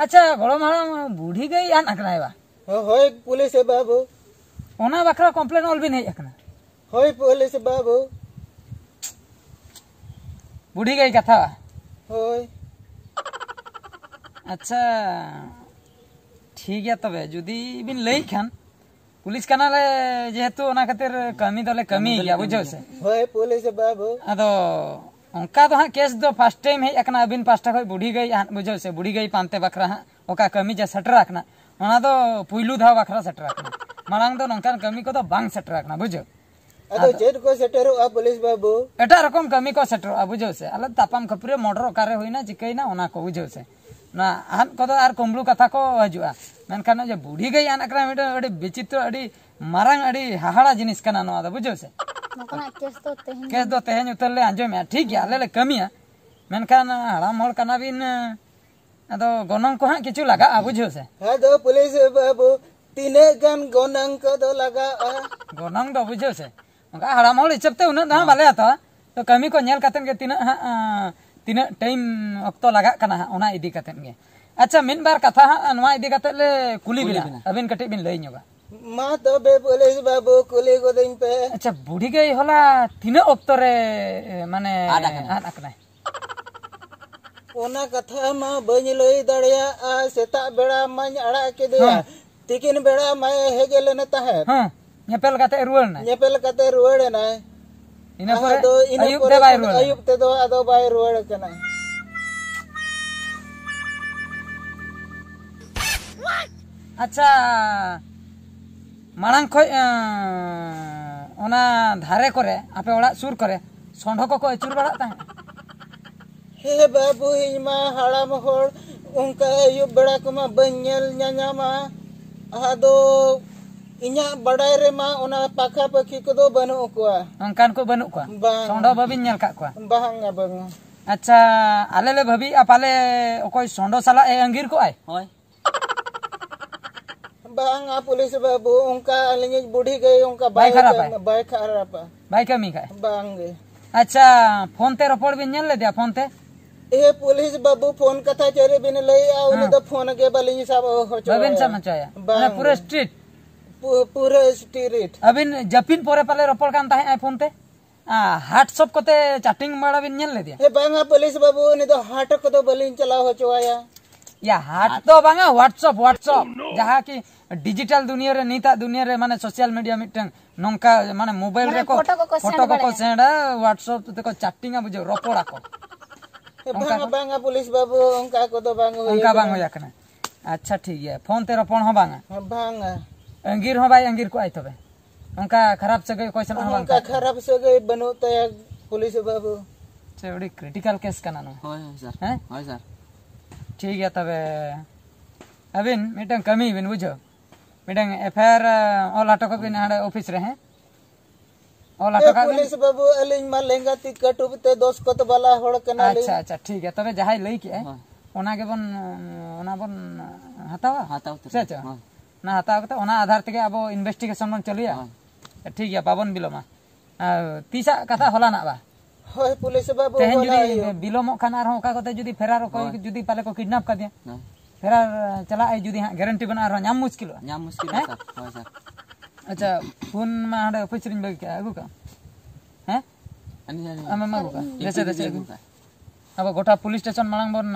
ᱟᱪᱪᱷᱟ, ᱜᱚᱲᱚᱢ ᱦᱟᱲᱟᱢ ᱵᱩᱲᱦᱤ ᱜᱟᱹᱭ ᱟᱫ ᱟᱠᱟᱱᱟᱭ ᱵᱟ? ᱦᱳᱭ, ᱯᱩᱞᱤᱥ ᱵᱟᱹᱵᱩ᱾ ᱚᱱᱟ ᱵᱟᱠᱷᱨᱟ ᱠᱚᱢᱯᱞᱮᱱ ᱚᱞ ᱵᱤᱱ ᱦᱮᱡ ᱟᱠᱟᱱᱟ? ᱦᱳᱭ, ᱯᱩᱞᱤᱥ ᱵᱟᱹᱵᱩ᱾ ᱵᱩᱲᱦᱤ ᱜᱟᱹᱭ ᱠᱟᱛᱷᱟ ᱵᱟ? ᱦᱳᱭ᱾ ᱟᱪᱪᱷᱟ, ᱴᱷᱤᱠ ᱜᱮᱭᱟ ᱛᱚᱵᱮ, ᱡᱩᱫᱤ ᱵᱤᱱ ᱞᱟᱹᱭᱮᱫ ᱠᱷᱟᱱ, ᱯᱩᱞᱤᱥ ᱠᱟᱱᱟᱞᱮ ᱡᱮᱦᱮᱛᱩ, ᱚᱱᱟ ᱠᱷᱟᱹᱛᱤᱨ ᱠᱟᱹᱢᱤ ᱫᱚᱞᱮ ᱠᱟᱹᱢᱤ ᱜᱮᱭᱟ, ᱵᱩᱡᱷᱟᱹᱣ ᱥᱮ? ᱦᱳᱭ, ᱯᱩᱞᱤᱥ ᱵᱟᱹᱵᱩ᱾ ᱟᱫᱚ ᱚᱱᱠᱟ ᱫᱚ ᱦᱟᱸᱜ ᱠᱮᱥ ᱫᱚ ᱯᱷᱟᱥᱴ ᱴᱟᱭᱤᱢ ᱦᱮᱡ ᱟᱠᱟᱱᱟ ᱟᱹᱵᱤᱱ ᱯᱟᱥᱴᱟ ᱠᱷᱚᱱ, ᱵᱩᱲᱦᱤ ᱜᱟᱹᱭ ᱦᱟᱸᱜ, ᱵᱩᱡᱷᱟᱹᱣ ᱥᱮ, ᱵᱩᱲᱦᱤ ᱜᱟᱹᱭ ᱯᱟᱱᱛᱮ ᱵᱟᱠᱷᱨᱟ ᱦᱟᱸᱜ ᱚᱠᱟ ᱠᱟᱹᱢᱤ ᱡᱟ ᱥᱮᱴᱮᱨ ᱟᱠᱟᱱᱟ, ᱚᱱᱟ ᱫᱚ ᱯᱩᱭᱞᱩ ᱫᱷᱟᱣ ᱵᱟᱠᱷᱨᱟ ᱥᱮᱴᱮᱨ ᱟᱠᱟᱱᱟ᱾ ᱢᱟᱲᱟᱝ ᱫᱚ ᱱᱚᱝᱠᱟᱱ ᱠᱟᱹᱢᱤ ᱠᱚᱫᱚ ᱵᱟᱝ ᱥᱮᱴᱮᱨ ᱟᱠᱟᱱᱟ, ᱵᱩᱡᱷᱟᱹᱣ᱾ ᱟᱫᱚ ᱟᱫᱚ ᱪᱮᱫ ᱠᱚ ᱥᱮᱴᱮᱨᱚᱜᱼᱟ, ᱯᱩᱞᱤᱥ ᱵᱟᱹᱵᱩ? ᱮᱴᱟᱜ ᱨᱚᱠᱚᱢ ᱠᱟᱹᱢᱤ ᱠᱚ ᱥᱮᱴᱮᱨᱚᱜᱼᱟ, ᱵᱩᱡᱷᱟᱹᱣ ᱥᱮ᱾ ᱟᱞᱮ ᱛᱟᱯᱟᱢ ᱠᱷᱟᱹᱯᱟᱹᱨᱤ, ᱢᱚᱴᱚᱨ ᱚᱠᱟᱨᱮ ᱦᱩᱭᱱᱟ, ᱪᱤᱠᱟᱹᱭᱱᱟ, ᱚᱱᱟ ᱠᱚ, ᱵᱩᱡᱷᱟᱹᱣ ᱥᱮ᱾ ᱚᱱᱟ ᱟᱫ ᱠᱚᱫᱚ ᱟᱨ ᱠᱩᱢᱵᱽᱲᱩ ᱠᱟᱛᱷᱟ ᱠᱚ ᱦᱤᱡᱩᱜᱼᱟ᱾ ᱢᱮᱱᱠᱷᱟᱱ ᱱᱚᱜᱼᱚᱭ ᱡᱮ ᱵᱩᱲᱦᱤ ᱜᱟᱹᱭ ᱟᱫ ᱟᱠᱟᱱᱟ, ᱢᱤᱫᱴᱟᱝ ᱟᱹᱰᱤ ᱵᱤᱪᱤᱛᱨᱚ, ᱟᱹᱰᱤ ᱢᱟᱨᱟᱝ, ᱟᱹᱰᱤ ᱦᱟᱦᱟᱲᱟ ᱡᱤᱱᱤᱥ ᱠᱟᱱᱟ ᱱᱚᱣᱟ ᱫᱚ, ᱵᱩᱡᱷᱟᱹᱣ ᱥᱮ᱾ ᱱᱚᱝᱠᱟᱱᱟᱜ ᱠᱮᱥ ᱫᱚ ᱛᱮᱦᱮᱧ ᱠᱮᱥ ᱫᱚ ᱛᱮᱦᱮᱧ ᱩᱛᱟᱹᱨ ᱞᱮ ᱟᱸᱡᱚᱢᱮᱜᱼᱟ, ᱴᱷᱤᱠ ᱜᱮᱭᱟ, ᱟᱞᱮ ᱞᱮ ᱠᱟᱹᱢᱤᱭᱟ᱾ ᱢᱮᱱᱠᱷᱟᱱ ᱦᱟᱲᱟᱢ ᱦᱚᱲ ᱠᱟᱱᱟᱵᱤᱱ, ᱟᱫᱚ ᱜᱚᱱᱚᱝ ᱠᱚ ᱦᱟᱸᱜ ᱠᱤᱪᱷᱩ ᱞᱟᱜᱟᱜᱼᱟ, ᱵᱩᱡᱷᱟᱹᱣ ᱥᱮ᱾ ᱟᱫᱚ ᱯᱩᱞᱤᱥ ᱵᱟᱹᱵᱩ, ᱛᱤᱱᱟᱹᱜ ᱜᱟᱱ ᱜᱚᱱᱚᱝ ᱠᱚᱫᱚ ᱞᱟᱜᱟᱜᱼᱟ? ᱜᱚᱱᱚᱝ ᱫᱚ, ᱵᱩᱡᱷᱟᱹᱣ ᱥᱮ, ᱚᱱᱠᱟ ᱦᱟᱲᱟᱢ ᱦᱚᱲ ᱦᱤᱥᱟᱹᱵ ᱛᱮ ᱩᱱᱟᱹᱜ ᱫᱚ ᱦᱟᱸᱜ ᱦᱮᱸ᱾ ᱵᱟᱞᱮ ᱦᱟᱛᱟᱣᱟ᱾ ᱛᱚ ᱠᱟᱹᱢᱤ ᱠᱚ ᱧᱮᱞ ᱠᱟᱛᱮᱫ ᱜᱮ ᱛᱤᱱᱟᱹᱜ ᱦᱟᱸᱜ, ᱟᱸ, ᱛᱤᱱᱟᱹᱜ ᱴᱟᱭᱤᱢ ᱚᱠᱛᱚ ᱞᱟᱜᱟᱜ ᱠᱟᱱᱟ ᱦᱟᱸᱜ, ᱚᱱᱟ ᱤᱫᱤ ᱠᱟᱛᱮᱫ ᱜᱮ᱾ ᱟᱪᱪᱷᱟ, ᱢᱤᱫ ᱵᱟᱨ ᱠᱟᱛᱷᱟ ᱦᱟᱸᱜ ᱱᱚᱣᱟ ᱤᱫᱤ ᱠᱟᱛᱮᱫ ᱞᱮ ᱠᱩᱞᱤ ᱠᱩᱞᱤ ᱵᱤᱱᱟ᱾ ᱵᱤᱱᱟ᱾ ᱟᱹᱵᱤᱱ ᱠᱟᱹᱴᱤᱡ ᱵᱤᱱ ᱞᱟᱹᱭ ᱧᱚᱜᱟ᱾ ᱢᱟ ᱛᱚᱵᱮ ᱯᱩᱞᱤᱥ ᱵᱟᱹᱵᱩ, ᱠᱩᱞᱤ ᱜᱚᱫᱤᱧ ᱯᱮ᱾ ᱟᱪᱪᱷᱟ, ᱵᱩᱲᱦᱤ ᱜᱟᱹᱭ ᱦᱚᱞᱟ ᱛᱤᱱᱟᱹᱜ ᱚᱠᱛᱚ ᱨᱮ, ᱮ, ᱢᱟᱱᱮ ᱟᱫ ᱟᱠᱟᱱᱟ? ᱟᱫ ᱟᱠᱟᱱᱟᱭ? ᱚᱱᱟ ᱠᱟᱛᱷᱟ ᱢᱟ ᱵᱟᱹᱧ ᱞᱟᱹᱭ ᱫᱟᱲᱮᱭᱟᱜᱼᱟ᱾ ᱥᱮᱛᱟᱜ ᱵᱮᱲᱟ ᱢᱟᱧ ᱟᱲᱟᱜ ᱠᱮᱫᱮᱭᱟ᱾ ᱦᱮᱸ᱾ ᱛᱤᱠᱤᱱ ᱵᱮᱲᱟ ᱢᱟᱭ ᱦᱮᱡ ᱞᱮᱱ ᱛᱟᱦᱮᱸᱫ᱾ ᱦᱮᱸ, ᱧᱮᱯᱮᱞ ᱠᱟᱛᱮ ᱨᱩᱣᱟᱹᱲ ᱮᱱᱟᱭ᱾ ᱧᱮᱯᱮᱞ ᱠᱟᱛᱮ ᱨᱩᱣᱟᱹᱲ ᱮᱱᱟᱭ᱾ ᱤᱱᱟᱹ ᱯᱚᱨᱮ ᱟᱫᱚ ᱤᱱᱟᱹ ᱟᱹᱭᱩᱵ ᱯᱚᱨᱮ ᱛᱮ ᱵᱟᱭ ᱠᱷᱚᱱ ᱨᱩᱣᱟᱹᱲ ᱮᱱᱟ᱾ ᱟᱹᱭᱩᱵ ᱛᱮᱫᱚ ᱟᱫᱚ ᱵᱟᱭ ᱨᱩᱣᱟᱹᱲ ᱠᱟᱱᱟ᱾ ᱟᱪᱪᱷᱟ, ᱢᱟᱲᱟᱝ ᱠᱷᱚᱡ, ᱮᱸ, ᱚᱱᱟ ᱫᱷᱟᱨᱮ ᱠᱚᱨᱮ, ᱟᱯᱮ ᱚᱲᱟᱜ ᱥᱩᱨ ᱠᱚᱨᱮ ᱥᱚᱸᱰᱷᱚ ᱠᱚᱠᱚ ᱟᱹᱪᱩᱨ ᱵᱟᱲᱟᱜ ᱛᱟᱦᱮᱸᱫ? ᱦᱮᱸ ᱵᱟᱹᱵᱩ, ᱤᱧ ᱢᱟ ᱦᱟᱲᱟᱢ ᱦᱚᱲ, ᱚᱱᱠᱟ ᱟᱹᱭᱩᱵ ᱵᱮᱲᱟ ᱠᱚᱢᱟ ᱵᱟᱹᱧ ᱧᱮᱞ ᱧᱟᱧᱟᱢᱟ᱾ ᱟᱫᱚ ᱤᱧᱟᱹᱜ ᱵᱟᱰᱟᱭ ᱨᱮᱢᱟ ᱚᱱᱟ ᱯᱟᱠᱷᱟ ᱯᱟᱹᱠᱷᱤ ᱠᱚᱫᱚ ᱵᱟᱹᱱᱩᱜ ᱠᱚᱣᱟ᱾ ᱚᱱᱠᱟᱱ ᱠᱚ ᱵᱟᱹᱱᱩᱜ ᱠᱚᱣᱟ? ᱵᱟᱝ᱾ ᱥᱚᱸᱰᱚ ᱵᱟᱹᱵᱤᱱ ᱧᱮᱞ ᱠᱟᱜ ᱠᱚᱣᱟ? ᱵᱟᱝᱟ, ᱵᱟᱝᱟ᱾ ᱟᱪᱪᱷᱟ, ᱟᱞᱮ ᱞᱮ ᱵᱷᱟᱹᱵᱤᱭᱮᱫᱼᱟ ᱯᱟᱞᱮ ᱚᱠᱚᱭ ᱥᱚᱸᱰᱚ ᱥᱟᱞᱟᱜ ᱮ ᱟᱸᱜᱤᱨ ᱠᱚᱜᱼᱟᱭ᱾ ᱦᱳᱭ᱾ ᱵᱟᱝᱟ ᱯᱩᱞᱤᱥ ᱵᱟᱹᱵᱩ, ᱚᱱᱠᱟ ᱟᱹᱞᱤᱧᱤᱡ ᱵᱩᱰᱷᱤ ᱜᱟᱹᱭ ᱚᱱᱠᱟ ᱵᱟᱭ ᱵᱟᱭ ᱠᱷᱟᱨᱟᱯᱟᱭ? ᱠᱟᱹᱢᱤ-, ᱵᱟᱭ ᱠᱷᱟᱨᱟᱯᱟ᱾ ᱵᱟᱭ ᱠᱟᱹᱢᱤ ᱠᱟᱜᱼᱟᱭ? ᱵᱟᱝᱜᱮ᱾ ᱟᱪᱪᱷᱟ, ᱯᱷᱳᱱ ᱛᱮ ᱨᱚᱯᱚᱲ ᱵᱤᱱ ᱧᱮᱞ ᱞᱮᱫᱮᱭᱟ, ᱯᱷᱳᱱ ᱛᱮ? ᱮ ᱯᱩᱞᱤᱥ ᱵᱟᱹᱵᱩ, ᱯᱷᱳᱱ ᱠᱟᱛᱷᱟ ᱪᱮᱫ ᱨᱮᱵᱤᱱ ᱞᱟᱹᱭᱮᱜᱼᱟ? ᱩᱱᱤ ᱦᱮᱸ᱾ ᱫᱚ ᱯᱷᱳᱱ ᱜᱮ ᱵᱟᱹᱞᱤᱧ ᱥᱟᱵ ᱦᱚᱪᱚ ᱵᱟᱹᱵᱤᱱ ᱟᱭᱟ᱾ ᱥᱟᱵ ᱦᱚᱪᱚ ᱟᱭᱟ? ᱵᱟᱝ᱾ ᱢᱟᱱᱮ ᱯᱩᱨᱟᱹ ᱥᱴᱨᱤᱴ? ᱯᱩ-, ᱯᱩᱨᱟᱹ ᱥᱴᱨᱤᱴ᱾ ᱟᱹᱵᱤᱱ ᱡᱟᱹᱯᱤᱫ ᱯᱚᱨᱮ ᱯᱟᱞᱮ ᱨᱚᱯᱚᱲ ᱠᱟᱱ ᱛᱟᱦᱮᱸᱜ ᱟᱭ ᱯᱷᱳᱱ ᱛᱮ? ᱟᱨ WhatsApp ᱠᱚᱛᱮ ᱪᱟᱴᱤᱝ ᱵᱟᱲᱟ ᱵᱤᱱ ᱧᱮᱞ ᱞᱮᱫᱮᱭᱟ? ᱮ, ᱵᱟᱝᱟ ᱯᱩᱞᱤᱥ ᱵᱟᱹᱵᱩ, ᱩᱱᱤ ᱫᱚ ᱦᱟᱴ ᱠᱚᱫᱚ ᱵᱟᱹᱞᱤᱧ ᱪᱟᱞᱟᱣ ᱦᱚᱪᱚ ᱟᱭᱟ᱾ ᱭᱟ, ᱦᱟᱴ ᱫᱚ ᱵᱟᱝᱟ, WhatsApp, WhatsApp᱾ ᱡᱟᱦᱟᱸ ᱠᱤ ᱰᱤᱡᱤᱴᱟᱞ ᱫᱩᱱᱤᱭᱟᱹ ᱨᱮ, ᱱᱤᱛᱟᱜ ᱫᱩᱱᱤᱭᱟᱹ ᱨᱮ, ᱢᱟᱱᱮ, ᱥᱳᱥᱟᱞ ᱢᱤᱰᱤᱭᱟ ᱢᱤᱫᱴᱟᱝ ᱱᱚᱝᱠᱟ, ᱢᱟᱱᱮ, ᱢᱳᱵᱟᱭᱤᱞ ᱢᱟᱱᱮ, ᱨᱮᱠᱚ ᱯᱷᱳᱴᱳ ᱠᱚᱠᱚ ᱯᱷᱳᱴᱳ ᱥᱮᱱᱰ ᱠᱚᱠᱚ ᱵᱟᱲᱟᱭᱟ᱾ ᱥᱮᱱᱰᱟ, WhatsApp ᱛᱮᱠᱚ ᱪᱟᱴᱤᱝᱟ, ᱵᱩᱡᱷᱟᱹᱣ, ᱨᱚᱯᱚᱲᱟᱠᱚ᱾ ᱮ, ᱚᱱᱠᱟ ᱵᱟᱝᱟ, ᱠᱚ? ᱵᱟᱝᱟ, ᱯᱩᱞᱤᱥ ᱵᱟᱹᱵᱩ, ᱚᱱᱠᱟ ᱠᱚᱫᱚ ᱵᱟᱝ ᱦᱩᱭ ᱚᱱᱠᱟ ᱵᱟᱝ ᱟᱠᱟᱱᱟ᱾ ᱦᱩᱭ ᱟᱠᱟᱱᱟ᱾ ᱟᱪᱪᱷᱟ, ᱴᱷᱤᱠ ᱜᱮᱭᱟ, ᱯᱷᱳᱱ ᱛᱮ ᱨᱚᱯᱚᱲ ᱦᱚᱸ ᱵᱟᱝᱟ᱾ ᱦᱮᱸ, ᱵᱟᱝᱟ᱾ ᱟᱸᱜᱤᱨ ᱦᱚᱸ ᱵᱟᱭ ᱟᱸᱜᱤᱨ ᱠᱚᱜᱼᱟᱭ ᱛᱚᱵᱮ? ᱚᱱᱠᱟ ᱠᱷᱟᱨᱟᱯ ᱥᱟᱹᱜᱟᱹᱭ ᱚᱠᱚᱭ ᱥᱟᱞᱟᱜ ᱦᱚᱸ ᱵᱟᱝ ᱚᱱᱠᱟ ᱛᱟᱦᱮᱸ ᱠᱟᱱᱟ? ᱠᱷᱟᱨᱟᱯ ᱥᱟᱹᱜᱟᱹᱭ ᱵᱟᱹᱱᱩᱜ ᱛᱟᱭᱟ, ᱯᱩᱞᱤᱥ ᱵᱟᱹᱵᱩ᱾ ᱥᱮ ᱟᱹᱰᱤ ᱠᱨᱤᱴᱤᱠᱟᱞ ᱠᱮᱥ ᱠᱟᱱᱟ ᱱᱚᱣᱟ᱾ ᱦᱳᱭ, ᱦᱳᱭ, ᱥᱟᱨ᱾ ᱦᱮᱸ? ᱦᱳᱭ, ᱥᱟᱨ᱾ ᱴᱷᱤᱠ ᱜᱮᱭᱟ, ᱛᱚᱵᱮ ᱟᱹᱵᱤᱱ ᱢᱤᱫᱴᱟᱝ ᱠᱟᱹᱢᱤ ᱵᱤᱱ, ᱵᱩᱡᱷᱟᱹᱣ, ᱢᱤᱫᱴᱟᱝ ᱮᱯᱷ ᱟᱭ ᱟᱨ ᱚᱞ ᱦᱚᱴᱚ ᱠᱟᱜ ᱵᱤᱱ ᱦᱟᱸᱰᱮ ᱚᱯᱷᱤᱥ ᱨᱮ, ᱦᱮᱸ? ᱚᱞ ᱮ ᱦᱚᱴᱚ ᱠᱟᱜ ᱵᱤᱱ᱾ ᱯᱩᱞᱤᱥ ᱵᱟᱹᱵᱩ, ᱟᱹᱞᱤᱧ ᱢᱟ ᱞᱮᱸᱜᱟ ᱛᱤ ᱠᱟᱹᱴᱩᱵ ᱛᱮ ᱫᱚᱥ ᱠᱚᱛᱮ ᱵᱟᱞᱟ ᱦᱚᱲ ᱠᱟᱱᱟᱞᱤᱧ᱾ ᱟᱪᱪᱷᱟ, ᱟᱪᱪᱷᱟ, ᱴᱷᱤᱠ ᱜᱮᱭᱟ᱾ ᱛᱚᱵᱮ ᱡᱟᱦᱟᱸᱭ ᱞᱟᱹᱭ ᱠᱮᱜᱼᱟᱭ, ᱦᱳᱭ᱾ ᱚᱱᱟ ᱜᱮᱵᱚᱱ, ᱚᱱᱟ ᱵᱚᱱ ᱦᱟᱛᱟᱣᱟ᱾ ᱦᱟᱛᱟᱣ ᱩᱛᱟᱹᱨ ᱥᱮ ᱵᱤᱱ᱾ ᱪᱮᱫ? ᱦᱳᱭ᱾ ᱚᱱᱟ ᱦᱟᱛᱟᱣ ᱠᱟᱛᱮ ᱚᱱᱟ ᱟᱫᱷᱟᱨ ᱛᱮᱜᱮ ᱟᱵᱚ ᱤᱱᱵᱷᱮᱥᱴᱤᱜᱮᱥᱚᱱ ᱵᱚᱱ ᱪᱟᱹᱞᱩᱭᱟ᱾ ᱦᱳᱭ᱾ ᱴᱷᱤᱠ ᱜᱮᱭᱟ, ᱵᱟᱵᱚᱱ ᱵᱤᱞᱚᱢᱟ᱾ ᱟᱨ ᱛᱤᱥᱟᱜ ᱠᱟᱛᱷᱟ? ᱦᱚᱞᱟᱱᱟᱜ ᱵᱟ? ᱦᱳᱭ, ᱯᱩᱞᱤᱥ ᱵᱟᱹᱵᱩ, ᱛᱮᱦᱮᱧ ᱦᱚᱞᱟ ᱡᱩᱫᱤ ᱟᱹᱭᱩᱵ᱾ ᱵᱤᱞᱚᱢᱚᱜ ᱠᱷᱟᱱ ᱟᱨᱦᱚᱸ ᱚᱠᱟ ᱠᱚᱛᱮ ᱡᱩᱫᱤ ᱯᱷᱮᱨᱟᱨ ᱚᱠᱚᱭ ᱦᱳᱭ᱾ ᱡᱩᱫᱤ ᱯᱟᱞᱮ ᱠᱚ ᱠᱤᱰᱱᱟᱯ ᱠᱟᱫᱮᱭᱟ, ᱦᱳᱭ᱾ ᱯᱷᱮᱨᱟᱨ ᱪᱟᱞᱟᱜ ᱟᱭ ᱡᱩᱫᱤ ᱦᱟᱸᱜ, ᱜᱮᱨᱮᱱᱴᱤ ᱵᱟᱹᱱᱩᱜᱼᱟ, ᱟᱨᱦᱚᱸ ᱧᱟᱢ ᱢᱩᱥᱠᱤᱞᱚᱜᱼᱟ᱾ ᱧᱟᱢ ᱢᱩᱥᱠᱤᱞᱚᱜᱼᱟ, ᱦᱮᱸ? ᱥᱟᱨ᱾ ᱦᱳᱭ, ᱥᱟᱨ᱾ ᱟᱪᱪᱷᱟ, ᱯᱷᱳᱱ ᱢᱟ ᱦᱟᱸᱰᱮ ᱚᱯᱷᱤᱥ ᱨᱤᱧ ᱵᱟᱹᱜᱤ ᱠᱟᱜᱼᱟ, ᱟᱹᱜᱩ ᱠᱟᱜ ᱟᱢ? ᱦᱮᱸ? ᱟᱹᱞᱤᱧ, ᱟᱹᱞᱤᱧ᱾ ᱟᱢᱮᱢ ᱟᱹᱜᱩ ᱠᱟᱜᱼᱟ? ᱤᱧ ᱫᱮᱥᱮ, ᱫᱮᱥᱮ ᱟᱹᱜᱩ᱾ ᱟᱹᱜᱩ ᱠᱟᱜᱼᱟ᱾ ᱟᱵᱚ ᱜᱚᱴᱟ ᱯᱩᱞᱤᱥ ᱥᱴᱮᱥᱚᱱ ᱢᱟᱲᱟᱝ ᱵᱚᱱ,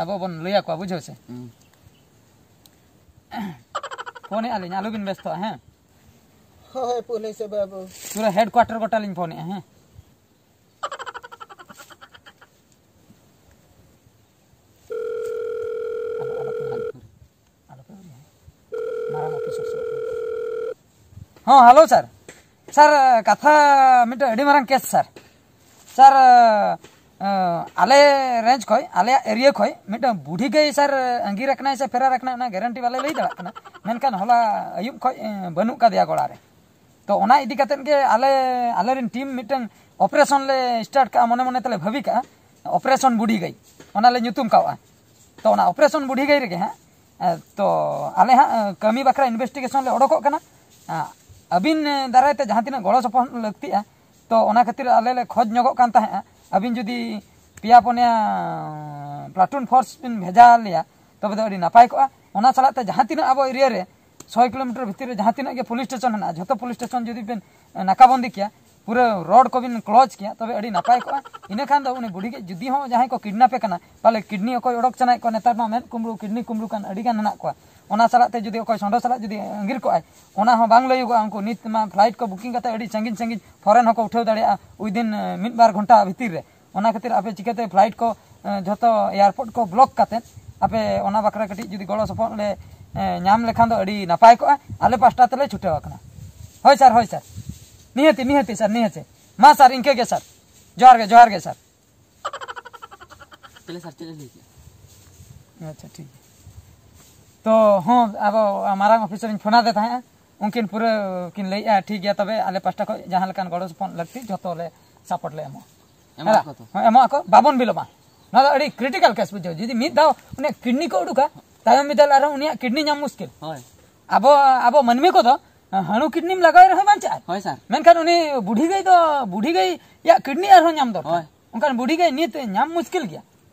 ᱟᱵᱚ ᱵᱚᱱ ᱞᱟᱹᱭ ᱟᱠᱚᱣᱟ, ᱵᱩᱡᱷᱟᱹᱣ ᱥᱮ? ᱦᱩᱸ᱾ ᱯᱷᱳᱱᱮᱫᱼᱟ ᱞᱤᱧ, ᱟᱞᱚᱵᱤᱱ ᱵᱮᱥᱛᱚᱜᱼᱟ, ᱦᱮᱸ? ᱦᱳᱭ, ᱯᱩᱞᱤᱥ ᱵᱟᱹᱵᱩ᱾ ᱯᱩᱨᱟᱹ ᱦᱮᱰᱠᱩᱣᱟᱴᱟᱨ ᱜᱚᱴᱟ ᱞᱤᱧ ᱯᱷᱳᱱᱮᱫᱼᱟ, ᱦᱮᱸ? ᱟᱞᱚ, ᱟᱞᱚᱯᱮ ᱦᱟᱞ ᱠᱚᱨᱮ᱾ ᱟᱞᱚᱯᱮ ᱩᱨᱤᱭᱟ᱾ ᱢᱟᱨᱟᱝ ᱚᱯᱷᱤᱥᱟᱨ ᱥᱟᱞᱟᱜ ᱠᱚ᱾ ᱦᱚᱸ, ᱦᱮᱞᱳ ᱥᱟᱨ᱾ ᱥᱟᱨ, ᱠᱟᱛᱷᱟ ᱢᱤᱫᱴᱮᱱ ᱟᱹᱰᱤ ᱢᱟᱨᱟᱝ ᱠᱮᱥ ᱥᱟᱨ᱾ ᱥᱟᱨ, ᱟᱞᱮ ᱨᱮᱧᱡᱽ ᱠᱷᱚᱡ, ᱟᱞᱮᱭᱟᱜ ᱮᱨᱤᱭᱟ ᱠᱷᱚᱡ ᱢᱤᱫᱴᱟᱝ ᱵᱩᱰᱷᱤ ᱜᱟᱹᱭ ᱥᱟᱨ ᱟᱸᱜᱤᱨ ᱟᱠᱟᱱᱟᱭ ᱥᱮ ᱯᱷᱮᱨᱟᱨ ᱟᱠᱟᱱᱟᱭ, ᱚᱱᱟ ᱜᱮᱨᱮᱱᱴᱤ ᱵᱟᱞᱮ ᱞᱟᱹᱭ ᱫᱟᱲᱮᱭᱟᱜ ᱠᱟᱱᱟ᱾ ᱢᱮᱱᱠᱷᱟᱱ ᱦᱚᱞᱟ ᱟᱹᱭᱩᱵ ᱠᱷᱚᱡ ᱵᱟᱹᱱᱩᱜ ᱠᱟᱫᱮᱭᱟ ᱜᱚᱲᱟ ᱨᱮ᱾ ᱛᱚ ᱚᱱᱟ ᱤᱫᱤ ᱠᱟᱛᱮᱫ ᱜᱮ ᱟᱞᱮ ᱟᱞᱮᱨᱮᱱ ᱴᱤᱢ ᱢᱤᱫᱴᱟᱝ ᱚᱯᱟᱨᱮᱥᱚᱱ ᱞᱮ ᱥᱴᱟᱨᱴ ᱠᱟᱜᱼᱟ, ᱢᱚᱱᱮ ᱢᱚᱱᱮ ᱛᱮᱞᱮ ᱵᱷᱟᱹᱵᱤ ᱠᱟᱜᱼᱟ, ᱚᱯᱟᱨᱮᱥᱚᱱ ᱵᱩᱰᱷᱤ ᱜᱟᱹᱭ, ᱚᱱᱟ ᱞᱮ ᱧᱩᱛᱩᱢ ᱠᱟᱣᱟ᱾ ᱛᱚ ᱚᱱᱟ ᱚᱯᱟᱨᱮᱥᱚᱱ ᱵᱩᱰᱷᱤ ᱜᱟᱹᱭ ᱨᱮᱜᱮ ᱦᱟᱸᱜ, ᱛᱚ ᱟᱞᱮ ᱦᱟᱸᱜ ᱠᱟᱹᱢᱤ ᱵᱟᱠᱷᱨᱟ ᱤᱱᱵᱷᱮᱥᱴᱤᱜᱮᱥᱚᱱ ᱞᱮ ᱚᱰᱚᱠᱚᱜ ᱠᱟᱱᱟ᱾ ᱟᱹᱵᱤᱱ ᱫᱟᱨᱟᱭ ᱛᱮ ᱡᱟᱦᱟᱸ ᱛᱤᱱᱟᱹᱜ ᱜᱚᱲᱚ ᱥᱚᱯᱚᱦᱚᱫ ᱞᱟᱹᱠᱛᱤᱜᱼᱟ, ᱛᱚ ᱚᱱᱟ ᱠᱷᱟᱹᱛᱤᱨ ᱟᱞᱮ ᱞᱮ ᱠᱷᱚᱡᱽ ᱧᱚᱜᱚᱜ ᱠᱟᱱ ᱛᱟᱦᱮᱸᱫᱼᱟ᱾ ᱟᱹᱵᱤᱱ ᱡᱩᱫᱤ ᱯᱮᱭᱟ ᱯᱩᱱᱭᱟ ᱯᱞᱟᱴᱩᱱ ᱯᱷᱳᱨᱥ ᱵᱤᱱ ᱵᱷᱮᱡᱟ ᱞᱮᱭᱟ, ᱛᱚᱵᱮ ᱫᱚ ᱟᱹᱰᱤ ᱱᱟᱯᱟᱭ ᱠᱚᱜᱼᱟ᱾ ᱚᱱᱟ ᱥᱟᱞᱟᱜ ᱛᱮ ᱡᱟᱦᱟᱸ ᱛᱤᱱᱟᱹᱜ ᱟᱵᱚ ᱮᱨᱤᱭᱟ ᱨᱮ ᱥᱚᱭ ᱠᱤᱞᱳᱢᱤᱴᱟᱨ ᱵᱷᱤᱛᱤᱨ ᱨᱮ ᱡᱟᱦᱟᱸ ᱛᱤᱱᱟᱹᱜ ᱜᱮ ᱯᱩᱞᱤᱥ ᱥᱴᱮᱥᱚᱱ ᱦᱮᱱᱟᱜᱼᱟ, ᱡᱷᱚᱛᱚ ᱯᱩᱞᱤᱥ ᱥᱴᱮᱥᱚᱱ ᱡᱩᱫᱤ ᱵᱮᱱ ᱱᱟᱠᱟᱵᱚᱱᱫᱤ ᱠᱮᱭᱟ, ᱯᱩᱨᱟᱹ ᱨᱳᱰ ᱠᱚᱵᱤᱱ ᱠᱞᱳᱡᱽ ᱠᱮᱭᱟ, ᱛᱚᱵᱮ ᱟᱹᱰᱤ ᱱᱟᱯᱟᱭ ᱠᱚᱜᱼᱟ᱾ ᱤᱱᱟᱹ ᱠᱷᱟᱱ ᱫᱚ ᱩᱱᱤ ᱵᱩᱰᱷᱤ ᱜᱮ ᱡᱩᱫᱤ ᱦᱚᱸ ᱡᱟᱦᱟᱸᱭ ᱠᱚ ᱠᱤᱰᱱᱟᱯᱮ ᱠᱟᱱᱟ, ᱯᱟᱞᱮ ᱠᱤᱰᱱᱤ ᱚᱠᱚᱭ ᱚᱰᱚᱠ ᱥᱟᱱᱟᱭᱮᱫ ᱠᱚᱣᱟ, ᱱᱮᱛᱟᱨ ᱢᱟ ᱢᱮᱫ ᱠᱩᱢᱵᱽᱲᱩ, ᱠᱤᱰᱱᱤ ᱠᱩᱢᱵᱽᱲᱩ ᱠᱟᱱ ᱟᱹᱰᱤ ᱜᱟᱱ ᱦᱮᱱᱟᱜ ᱠᱚᱣᱟ᱾ ᱚᱱᱟ ᱥᱟᱞᱟᱜ ᱛᱮ ᱡᱩᱫᱤ ᱚᱠᱚᱭ ᱥᱚᱸᱰᱚ ᱥᱟᱞᱟᱜ ᱡᱩᱫᱤ ᱟᱸᱜᱤᱨ ᱠᱚᱜᱼᱟᱭ, ᱚᱱᱟ ᱦᱚᱸ ᱵᱟᱝ ᱞᱟᱹᱭᱚᱜᱚᱜᱼᱟ᱾ ᱩᱱᱠᱩ ᱱᱤᱛ ᱢᱟ ᱯᱷᱞᱟᱭᱤᱴ ᱠᱚ ᱵᱩᱠᱤᱝ ᱠᱟᱛᱮ ᱟᱹᱰᱤ ᱥᱟᱺᱜᱤᱧ ᱥᱟᱺᱜᱤᱧ ᱯᱷᱚᱨᱮᱱ ᱦᱚᱸᱠᱚ ᱩᱴᱷᱟᱹᱣ ᱫᱟᱲᱮᱭᱟᱜᱼᱟ ᱩᱭᱫᱤᱱ ᱢᱤᱫ ᱵᱟᱨ ᱜᱷᱚᱱᱴᱟ ᱵᱷᱤᱛᱤᱨ ᱨᱮ᱾ ᱚᱱᱟ ᱠᱷᱟᱹᱛᱤᱨ ᱟᱯᱮ ᱪᱤᱠᱟᱹᱛᱮ ᱯᱷᱞᱟᱭᱤᱴ ᱠᱚ, ᱮ, ᱡᱷᱚᱛᱚ ᱮᱭᱟᱨᱯᱳᱨᱴ ᱠᱚ ᱵᱞᱚᱠ ᱠᱟᱛᱮ, ᱟᱯᱮ ᱚᱱᱟ ᱵᱟᱠᱷᱨᱟ ᱠᱟᱹᱴᱤᱡ ᱡᱩᱫᱤ ᱜᱚᱲᱚ ᱥᱚᱯᱚᱦᱚᱫ ᱞᱮ, ᱮ, ᱧᱟᱢ ᱞᱮᱠᱷᱟᱱ ᱫᱚ ᱟᱹᱰᱤ ᱱᱟᱯᱟᱭ ᱠᱚᱜᱼᱟ᱾ ᱟᱞᱮ ᱯᱟᱥᱴᱟ ᱛᱮᱞᱮ ᱪᱷᱩᱴᱟᱹᱣ ᱟᱠᱟᱱᱟ᱾ ᱦᱳᱭ ᱥᱟᱨ, ᱦᱳᱭ ᱥᱟᱨ, ᱱᱤᱦᱟᱹᱛᱤ, ᱱᱤᱦᱟᱹᱛᱤ ᱥᱟᱨ, ᱱᱤᱦᱟᱹᱛᱤ᱾ ᱢᱟ ᱥᱟᱨ, ᱤᱱᱠᱟᱹ ᱜᱮ ᱥᱟᱨ, ᱡᱚᱦᱟᱨ ᱜᱮ, ᱡᱚᱦᱟᱨ ᱜᱮ ᱥᱟᱨ᱾ ᱛᱟᱦᱞᱮ ᱥᱟᱨ ᱪᱮᱫ ᱮ ᱞᱟᱹᱭ ᱠᱮᱜᱼᱟ? ᱟᱪᱪᱷᱟ, ᱴᱷᱤᱠ ᱜᱮᱭᱟ᱾ ᱛᱚ ᱦᱚᱸ, ᱟᱵᱚ ᱢᱟᱨᱟᱝ ᱚᱯᱷᱤᱥᱟᱨᱤᱧ ᱯᱷᱳᱱ ᱟᱫᱮ ᱛᱟᱦᱮᱸᱫᱼᱟ, ᱩᱱᱠᱤᱱ ᱯᱩᱨᱟᱹ ᱠᱤᱱ ᱞᱟᱹᱭᱮᱜᱼᱟ, ᱴᱷᱤᱠ ᱜᱮᱭᱟ, ᱛᱚᱵᱮ ᱟᱞᱮ ᱯᱟᱥᱴᱟ ᱠᱷᱚᱱ ᱡᱟᱦᱟᱸ ᱞᱮᱠᱟᱱ ᱜᱚᱲᱚ ᱥᱚᱯᱚᱦᱚᱫ ᱞᱟᱹᱠᱛᱤ ᱡᱷᱚᱛᱚ ᱞᱮ ᱥᱟᱯᱳᱨᱴ ᱞᱮ ᱮᱢᱚᱜᱼᱟ᱾ ᱮᱢᱚᱜ ᱦᱮᱸ, ᱟᱠᱚ ᱛᱚ? ᱦᱮᱸ, ᱮᱢᱚᱜ ᱟᱠᱚ, ᱵᱟᱵᱚᱱ ᱵᱤᱞᱚᱢᱟ᱾ ᱱᱚᱣᱟ ᱫᱚ ᱟᱹᱰᱤ ᱠᱨᱤᱴᱤᱠᱟᱞ ᱠᱮᱥ, ᱵᱩᱡᱷᱟᱹᱣ᱾ ᱡᱩᱫᱤ ᱢᱤᱫ ᱫᱷᱟᱣ ᱩᱱᱤᱭᱟᱜ ᱠᱤᱰᱱᱤ ᱠᱚ ᱩᱰᱩᱠᱟ, ᱛᱟᱭᱚᱢ ᱵᱤᱫᱟᱹᱞ ᱟᱨᱦᱚᱸ ᱩᱱᱤᱭᱟᱜ ᱠᱤᱰᱱᱤ ᱧᱟᱢ ᱢᱩᱥᱠᱤᱞ᱾ ᱦᱳᱭ᱾ ᱟᱵᱚ, ᱟᱵᱚ ᱢᱟᱹᱱᱢᱤ ᱠᱚᱫᱚ ᱦᱟᱹᱬᱩ ᱠᱤᱰᱱᱤᱢ ᱞᱟᱜᱟᱣᱮ ᱨᱮᱦᱚᱸ ᱵᱟᱧᱪᱟᱜᱼᱟᱭ᱾ ᱦᱳᱭ, ᱥᱟᱨ᱾ ᱢᱮᱱᱠᱷᱟᱱ ᱩᱱᱤ ᱵᱩᱰᱷᱤ ᱜᱟᱹᱭ ᱫᱚ, ᱵᱩᱰᱷᱤ ᱜᱟᱹᱭ ᱭᱟᱜ ᱠᱤᱰᱱᱤ ᱟᱨᱦᱚᱸ ᱧᱟᱢ ᱫᱚᱨᱠᱟᱨ᱾ ᱦᱳᱭ᱾ ᱚᱱᱠᱟᱱ ᱵᱩᱰᱷᱤ ᱜᱟᱹᱭ ᱱᱤᱛ ᱧᱟᱢ ᱢᱩᱥᱠᱤᱞ ᱜᱮᱭᱟ᱾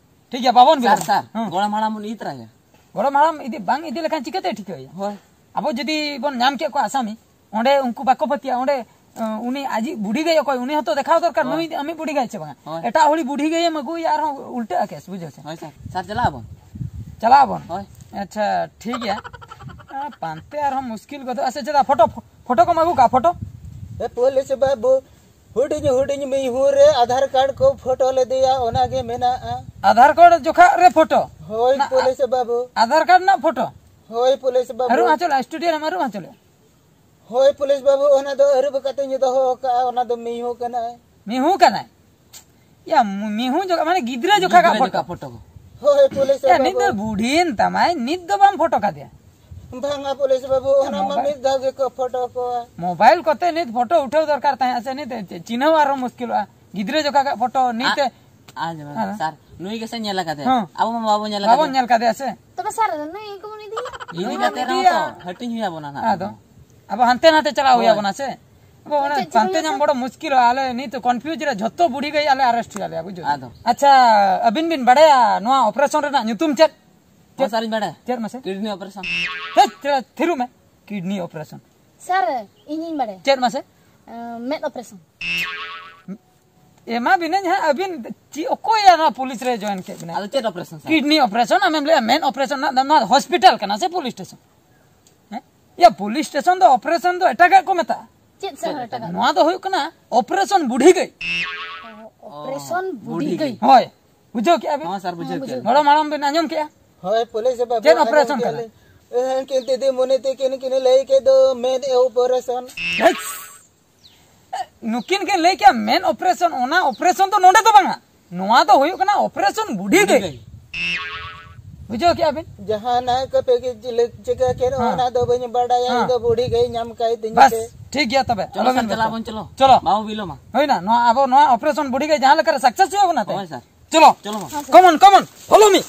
ᱴᱷᱤᱠ ᱜᱮᱭᱟ, ᱵᱟᱵᱚᱱ ᱥᱟᱨ, ᱵᱤᱞᱚᱢᱟ᱾ ᱥᱟᱨ, ᱦᱮᱸ᱾ ᱜᱚᱲᱚᱢ ᱦᱟᱲᱟᱢ ᱵᱚᱱ ᱤᱫᱤ ᱛᱚᱨᱟᱭᱟ᱾ ᱜᱚᱲᱚᱢ ᱦᱟᱲᱟᱢ ᱤᱫᱤ, ᱵᱟᱝ ᱤᱫᱤ ᱞᱮᱠᱷᱟᱱ ᱪᱤᱠᱟᱹᱛᱮ ᱴᱷᱤᱠᱟᱹᱭᱟ? ᱦᱳᱭ᱾ ᱟᱵᱚ ᱡᱩᱫᱤ ᱵᱚᱱ ᱧᱟᱢ ᱠᱮᱫ ᱠᱚᱣᱟ ᱟᱥᱟᱢᱤ, ᱚᱸᱰᱮ ᱩᱱᱠᱩ ᱵᱟᱠᱚ ᱯᱟᱹᱛᱭᱟᱹᱜᱼᱟ, ᱚᱸᱰᱮ, ᱮ, ᱩᱱᱤ ᱟᱡᱤᱡ ᱵᱩᱰᱷᱤ ᱜᱟᱹᱭ ᱚᱠᱚᱭ, ᱩᱱᱤ ᱦᱚᱸᱛᱚ ᱫᱮᱠᱷᱟᱣ ᱫᱚᱨᱠᱟᱨ, ᱦᱳᱭ᱾ ᱱᱩᱭ ᱟᱢᱤᱡ ᱵᱩᱰᱷᱤ ᱜᱟᱹᱭ ᱥᱮ ᱵᱟᱝᱟ? ᱦᱳᱭ᱾ ᱮᱴᱟᱜ ᱦᱚᱲᱤᱡ ᱵᱩᱰᱷᱤ ᱜᱟᱹᱭᱮᱢ ᱟᱹᱜᱩᱭᱟ, ᱟᱨᱦᱚᱸ ᱩᱞᱴᱟᱹᱜᱼᱟ ᱠᱮᱥ, ᱵᱩᱡᱷᱟᱹᱣ ᱥᱮ? ᱦᱳᱭ ᱥᱟᱨ, ᱥᱟᱨ ᱪᱟᱞᱟᱜ ᱟᱵᱚᱱ᱾ ᱪᱟᱞᱟᱜ ᱟᱵᱚᱱ? ᱦᱳᱭ᱾ ᱟᱪᱪᱷᱟ, ᱴᱷᱤᱠ ᱜᱮᱭᱟ᱾ ᱟ, ᱯᱟᱱᱛᱮ ᱟᱨᱦᱚᱸ ᱢᱩᱥᱠᱤᱞ ᱜᱚᱫᱚᱜᱼᱟ ᱥᱮ ᱪᱮᱫᱟᱜ? ᱯᱷᱳᱴᱳ, ᱯᱷᱳᱴᱳ ᱠᱚᱢ ᱟᱹᱜᱩ ᱠᱟᱜᱼᱟ, ᱯᱷᱳᱴᱳ? ᱮ ᱯᱩᱞᱤᱥ ᱵᱟᱹᱵᱩ, ᱦᱩᱰᱤᱧ ᱦᱩᱰᱤᱧ ᱢᱤᱦᱩ ᱨᱮ ᱟᱫᱷᱟᱨ ᱠᱟᱨᱰ ᱠᱚ ᱯᱷᱳᱴᱳ ᱞᱮᱫᱮᱭᱟ, ᱚᱱᱟ ᱜᱮ ᱢᱮᱱᱟᱜᱼᱟ᱾ ᱟᱫᱷᱟᱨ ᱠᱟᱨᱰ ᱡᱚᱠᱷᱟ ᱨᱮ ᱯᱷᱳᱴᱳ? ᱦᱳᱭ, ᱱᱟ-, ᱯᱩᱞᱤᱥ ᱵᱟᱹᱵᱩ᱾ ᱟᱫᱷᱟᱨ ᱠᱟᱨᱰ ᱨᱮᱱᱟᱜ ᱯᱷᱳᱴᱳ? ᱦᱳᱭ, ᱯᱩᱞᱤᱥ ᱵᱟᱹᱵᱩ᱾ ᱟᱹᱨᱩᱵ ᱦᱚᱪᱚ ᱞᱮᱫᱼᱟ, ᱥᱴᱩᱰᱤᱭᱳ ᱨᱮᱢ ᱟᱹᱨᱩᱵ ᱦᱚᱪᱚ ᱞᱮᱫᱼᱟ? ᱦᱳᱭ, ᱯᱩᱞᱤᱥ ᱵᱟᱹᱵᱩ, ᱚᱱᱟ ᱫᱚ ᱟᱹᱨᱩᱵ ᱠᱟᱛᱮᱧ ᱫᱚᱦᱚ ᱟᱠᱟᱫᱼᱟ, ᱚᱱᱟ ᱫᱚ ᱢᱤᱦᱩ ᱠᱟᱱᱟᱭ᱾ ᱢᱤᱦᱩ ᱠᱟᱱᱟᱭ? ᱭᱟ, ᱢᱤᱦᱩ ᱡᱚᱠᱷᱟ, ᱢᱟᱱᱮ ᱜᱤᱫᱽᱨᱟᱹ ᱡᱚᱠᱷᱟ ᱜᱟᱜ ᱜᱤᱫᱽᱨᱟᱹ ᱯᱷᱳᱴᱳ᱾ ᱡᱚᱠᱷᱟ ᱯᱷᱳᱴᱳ ᱠᱚ᱾ ᱦᱳᱭ, ᱯᱩᱞᱤᱥ ᱭᱟ, ᱱᱤᱛ ᱫᱚ ᱵᱟᱹᱵᱩ᱾ ᱵᱩᱰᱷᱤᱭᱮᱱ ᱛᱟᱢᱟᱭ, ᱱᱤᱛ ᱫᱚ ᱵᱟᱢ ᱯᱷᱳᱴᱳ ᱠᱟᱫᱮᱭᱟ᱾ ᱵᱟᱝᱟ, ᱯᱩᱞᱤᱥ ᱵᱟᱹᱵᱩ, ᱚᱱᱟ ᱢᱟ ᱢᱳᱵᱟᱭᱤᱞ᱾ ᱢᱤᱫ ᱫᱷᱟᱣ ᱜᱮᱠᱚ ᱯᱷᱳᱴᱳ ᱠᱚᱣᱟ᱾ ᱢᱳᱵᱟᱭᱤᱞ ᱠᱚᱛᱮ ᱱᱤᱛ ᱯᱷᱳᱴᱳ ᱩᱴᱷᱟᱹᱣ ᱫᱚᱨᱠᱟᱨ ᱛᱟᱦᱮᱸ ᱥᱮ, ᱱᱤᱛ ᱪᱤᱱᱦᱟᱹᱣ ᱟᱨᱦᱚᱸ ᱢᱩᱥᱠᱤᱞᱚᱜᱼᱟ᱾ ᱜᱤᱫᱽᱨᱟᱹ ᱡᱚᱠᱷᱟ ᱜᱟᱜ ᱯᱷᱳᱴᱳ, ᱱᱤᱛ ᱟ-, ᱟᱸᱡᱚᱢ ᱢᱮ, ᱦᱮᱸ᱾ ᱥᱟᱨ, ᱱᱩᱭ ᱜᱮᱥᱮ ᱧᱮᱞ ᱟᱠᱟᱫᱮᱭᱟ᱾ ᱦᱮᱸ᱾ ᱟᱵᱚ ᱢᱟ ᱵᱟᱵᱚᱱ ᱧᱮᱞ ᱵᱟᱵᱚᱱ ᱟᱠᱟᱫᱮᱭᱟ᱾ ᱧᱮᱞ ᱠᱟᱫᱮᱭᱟ ᱥᱮ᱾ ᱛᱚᱵᱮ ᱥᱟᱨ, ᱱᱩᱭ ᱠᱚᱵᱚᱱ ᱤᱫᱤᱭᱟ? ᱤᱫᱤ ᱠᱟᱛᱮ ᱨᱮᱦᱚᱸ ᱛᱚ ᱦᱟᱹᱴᱤᱧ ᱦᱩᱭ ᱟᱵᱚᱱᱟ ᱱᱟᱦᱟᱜ᱾ ᱟᱫᱚ ᱟᱵᱚ ᱦᱟᱱᱛᱮ ᱱᱟᱛᱮ ᱪᱟᱞᱟᱣ ᱦᱩᱭ ᱦᱳᱭ᱾ ᱟᱵᱚᱱᱟ ᱥᱮ᱾ ᱟᱵᱚ ᱚᱱᱟ ᱪᱮᱫ ᱪᱤᱠᱟᱹᱭᱟ ᱯᱟᱱᱛᱮ ᱧᱟᱢ ᱥᱮ? ᱵᱚᱲᱚ ᱢᱩᱥᱠᱤᱞᱚᱜᱼᱟ᱾ ᱟᱞᱮ ᱱᱤᱛ ᱠᱚᱱᱯᱷᱤᱭᱩᱡᱽ ᱨᱮ ᱡᱷᱚᱛᱚ ᱵᱩᱲᱦᱤ ᱜᱟᱹᱭ ᱟᱞᱮ ᱟᱨᱮᱥᱴ ᱦᱩᱭ ᱟᱞᱮᱭᱟ, ᱵᱩᱡᱷᱟᱹᱣ? ᱟᱫᱚ᱾ ᱟᱪᱪᱷᱟ, ᱟᱹᱵᱤᱱ ᱵᱤᱱ ᱵᱟᱲᱟᱭᱟ ᱱᱚᱣᱟ ᱚᱯᱟᱨᱮᱥᱚᱱ ᱨᱮᱱᱟᱜ ᱧᱩᱛᱩᱢ ᱪᱮᱫ? ᱦᱚᱸ, ᱪᱮᱫ? ᱥᱟᱨ, ᱤᱧ ᱵᱟᱲᱟᱭᱟ᱾ ᱪᱮᱫ ᱢᱟᱥᱮ? ᱠᱤᱰᱱᱤ ᱚᱯᱟᱨᱮᱥᱚᱱ᱾ ᱦᱮᱡ, ᱪᱮ-, ᱛᱷᱤᱨᱩ ᱢᱮ᱾ ᱠᱤᱰᱱᱤ ᱚᱯᱟᱨᱮᱥᱚᱱ᱾ ᱥᱟᱨ, ᱤᱧᱤᱧ ᱵᱟᱲᱟᱭᱟ᱾ ᱪᱮᱫ ᱢᱟᱥᱮ? ᱟᱸ, ᱢᱮᱫ ᱚᱯᱟᱨᱮᱥᱚᱱ᱾ ᱮᱢᱟ ᱵᱤᱱᱟᱹᱧ ᱦᱟᱸᱜ, ᱟᱹᱵᱤᱱ ᱪᱮᱫ, ᱚᱠᱚᱭ ᱱᱚᱣᱟ ᱯᱩᱞᱤᱥ ᱨᱮ ᱡᱚᱭᱮᱱ ᱠᱮᱫ ᱵᱤᱱᱟ? ᱟᱫᱚ ᱪᱮᱫ ᱚᱯᱟᱨᱮᱥᱚᱱ, ᱥᱟᱨ? ᱠᱤᱰᱱᱤ ᱚᱯᱟᱨᱮᱥᱚᱱ, ᱟᱢᱮᱢ ᱞᱟᱹᱭᱟ ᱢᱮᱫ ᱚᱯᱟᱨᱮᱥᱚᱱ ᱨᱮᱱᱟᱜ ᱫᱚ ᱱᱚᱣᱟ ᱦᱚᱥᱯᱤᱴᱟᱞ ᱠᱟᱱᱟ ᱥᱮ ᱯᱩᱞᱤᱥ ᱥᱴᱮᱥᱚᱱ? ᱦᱮᱸ? ᱭᱟ, ᱯᱩᱞᱤᱥ ᱥᱴᱮᱥᱚᱱ ᱫᱚ ᱚᱯᱟᱨᱮᱥᱚᱱ ᱫᱚ ᱮᱴᱟᱜᱟᱜ ᱠᱚ ᱢᱮᱛᱟᱜᱼᱟ᱾ ᱪᱮᱫ ᱥᱟᱨ ᱮᱴᱟᱜᱟᱜ? ᱱᱚᱣᱟ ᱫᱚ ᱦᱩᱭᱩᱜ ᱠᱟᱱᱟ ᱚᱯᱟᱨᱮᱥᱚᱱ ᱵᱩᱰᱷᱤ ᱜᱟᱹᱭ᱾ ᱚᱯᱟᱨᱮᱥᱚᱱ ᱵᱩᱰᱷᱤ ᱵᱩᱰᱷᱤ ᱜᱟᱹᱭ᱾ ᱜᱟᱹᱭ᱾ ᱦᱳᱭ, ᱵᱩᱡᱷᱟᱹᱣ ᱠᱮᱜᱼᱟ ᱵᱤᱱ? ᱦᱚᱸ, ᱥᱟᱨ, ᱵᱩᱡᱷᱟᱹᱣ ᱦᱚᱸ, ᱠᱮᱜᱼᱟ ᱞᱤᱧ᱾ ᱵᱩᱡᱷᱟᱹᱣ᱾ ᱢᱟᱲᱟᱝ ᱵᱤᱱ ᱟᱸᱡᱚᱢ ᱠᱮᱜᱼᱟ? ᱦᱳᱭ, ᱯᱩᱞᱤᱥ ᱵᱟᱹᱵᱩ, ᱪᱮᱫ ᱟᱸᱡᱚᱢ ᱚᱯᱟᱨᱮᱥᱚᱱ ᱠᱮᱜᱼᱟ ᱠᱟᱱᱟ? ᱞᱤᱧ᱾ ᱮ, ᱩᱱᱠᱤᱱ ᱫᱤᱫᱤᱢᱩᱱᱤ ᱛᱤᱠᱤᱱ ᱠᱤᱱ ᱞᱟᱹᱭ ᱠᱮᱫ ᱫᱚ ᱢᱮᱫ ᱚᱯᱟᱨᱮᱥᱚᱱ᱾ ᱦᱮᱪ! ᱱᱩᱠᱤᱱ ᱠᱤᱱ ᱞᱟᱹᱭ ᱠᱮᱜᱼᱟ ᱢᱮᱫ ᱚᱯᱟᱨᱮᱥᱚᱱ, ᱚᱱᱟ ᱚᱯᱟᱨᱮᱥᱚᱱ ᱫᱚ ᱱᱚᱰᱮ ᱫᱚ ᱵᱟᱝᱟ, ᱱᱚᱣᱟ ᱫᱚ ᱦᱩᱭᱩᱜ ᱠᱟᱱᱟ ᱚᱯᱟᱨᱮᱥᱚᱱ ᱵᱩᱰᱷᱤ ᱵᱩᱰᱷᱤ ᱜᱟᱹᱭ᱾ ᱜᱟᱹᱭ᱾ ᱵᱩᱡᱷᱟᱹᱣ ᱠᱮᱜᱼᱟ ᱵᱤᱱ? ᱡᱟᱦᱟᱱᱟᱜ ᱠᱚᱯᱮ ᱜᱮ ᱪᱤᱞᱤ ᱪᱤᱠᱟᱹ ᱠᱮᱫ, ᱦᱮᱸ᱾ ᱚᱱᱟ ᱫᱚ ᱵᱟᱹᱧ ᱵᱟᱰᱟᱭᱟ, ᱦᱮᱸ᱾ ᱤᱧ ᱫᱚ ᱵᱩᱰᱷᱤ ᱜᱟᱹᱭ ᱧᱟᱢ ᱠᱟᱭ ᱛᱤᱧ ᱵᱟᱥ, ᱯᱮ᱾ ᱴᱷᱤᱠ ᱜᱮᱭᱟ ᱛᱚᱵᱮ, ᱪᱚᱞᱚ ᱟᱞᱚᱵᱤᱱ ᱥᱟᱨ, ᱪᱟᱞᱟᱣ ᱵᱮᱥᱛᱚ᱾ ᱵᱚᱱ ᱪᱚᱞᱚ᱾ ᱪᱚᱞᱚ᱾ ᱵᱟᱵᱚ ᱵᱤᱞᱚᱢᱟ᱾ ᱦᱩᱭᱱᱟ, ᱱᱚᱣᱟ ᱟᱵᱚ ᱱᱚᱣᱟ ᱚᱯᱟᱨᱮᱥᱚᱱ ᱵᱩᱰᱷᱤ ᱜᱟᱹᱭ ᱡᱟᱦᱟᱸ ᱞᱮᱠᱟᱨᱮ ᱥᱟᱠᱥᱮᱥ ᱦᱩᱭᱩᱜ ᱠᱟᱱᱟ ᱛᱮ᱾ ᱦᱳᱭ ᱥᱟᱨ᱾ ᱪᱚᱞᱚ᱾ ᱪᱚᱞᱚ ᱢᱟ᱾ Come on, come on, follow me.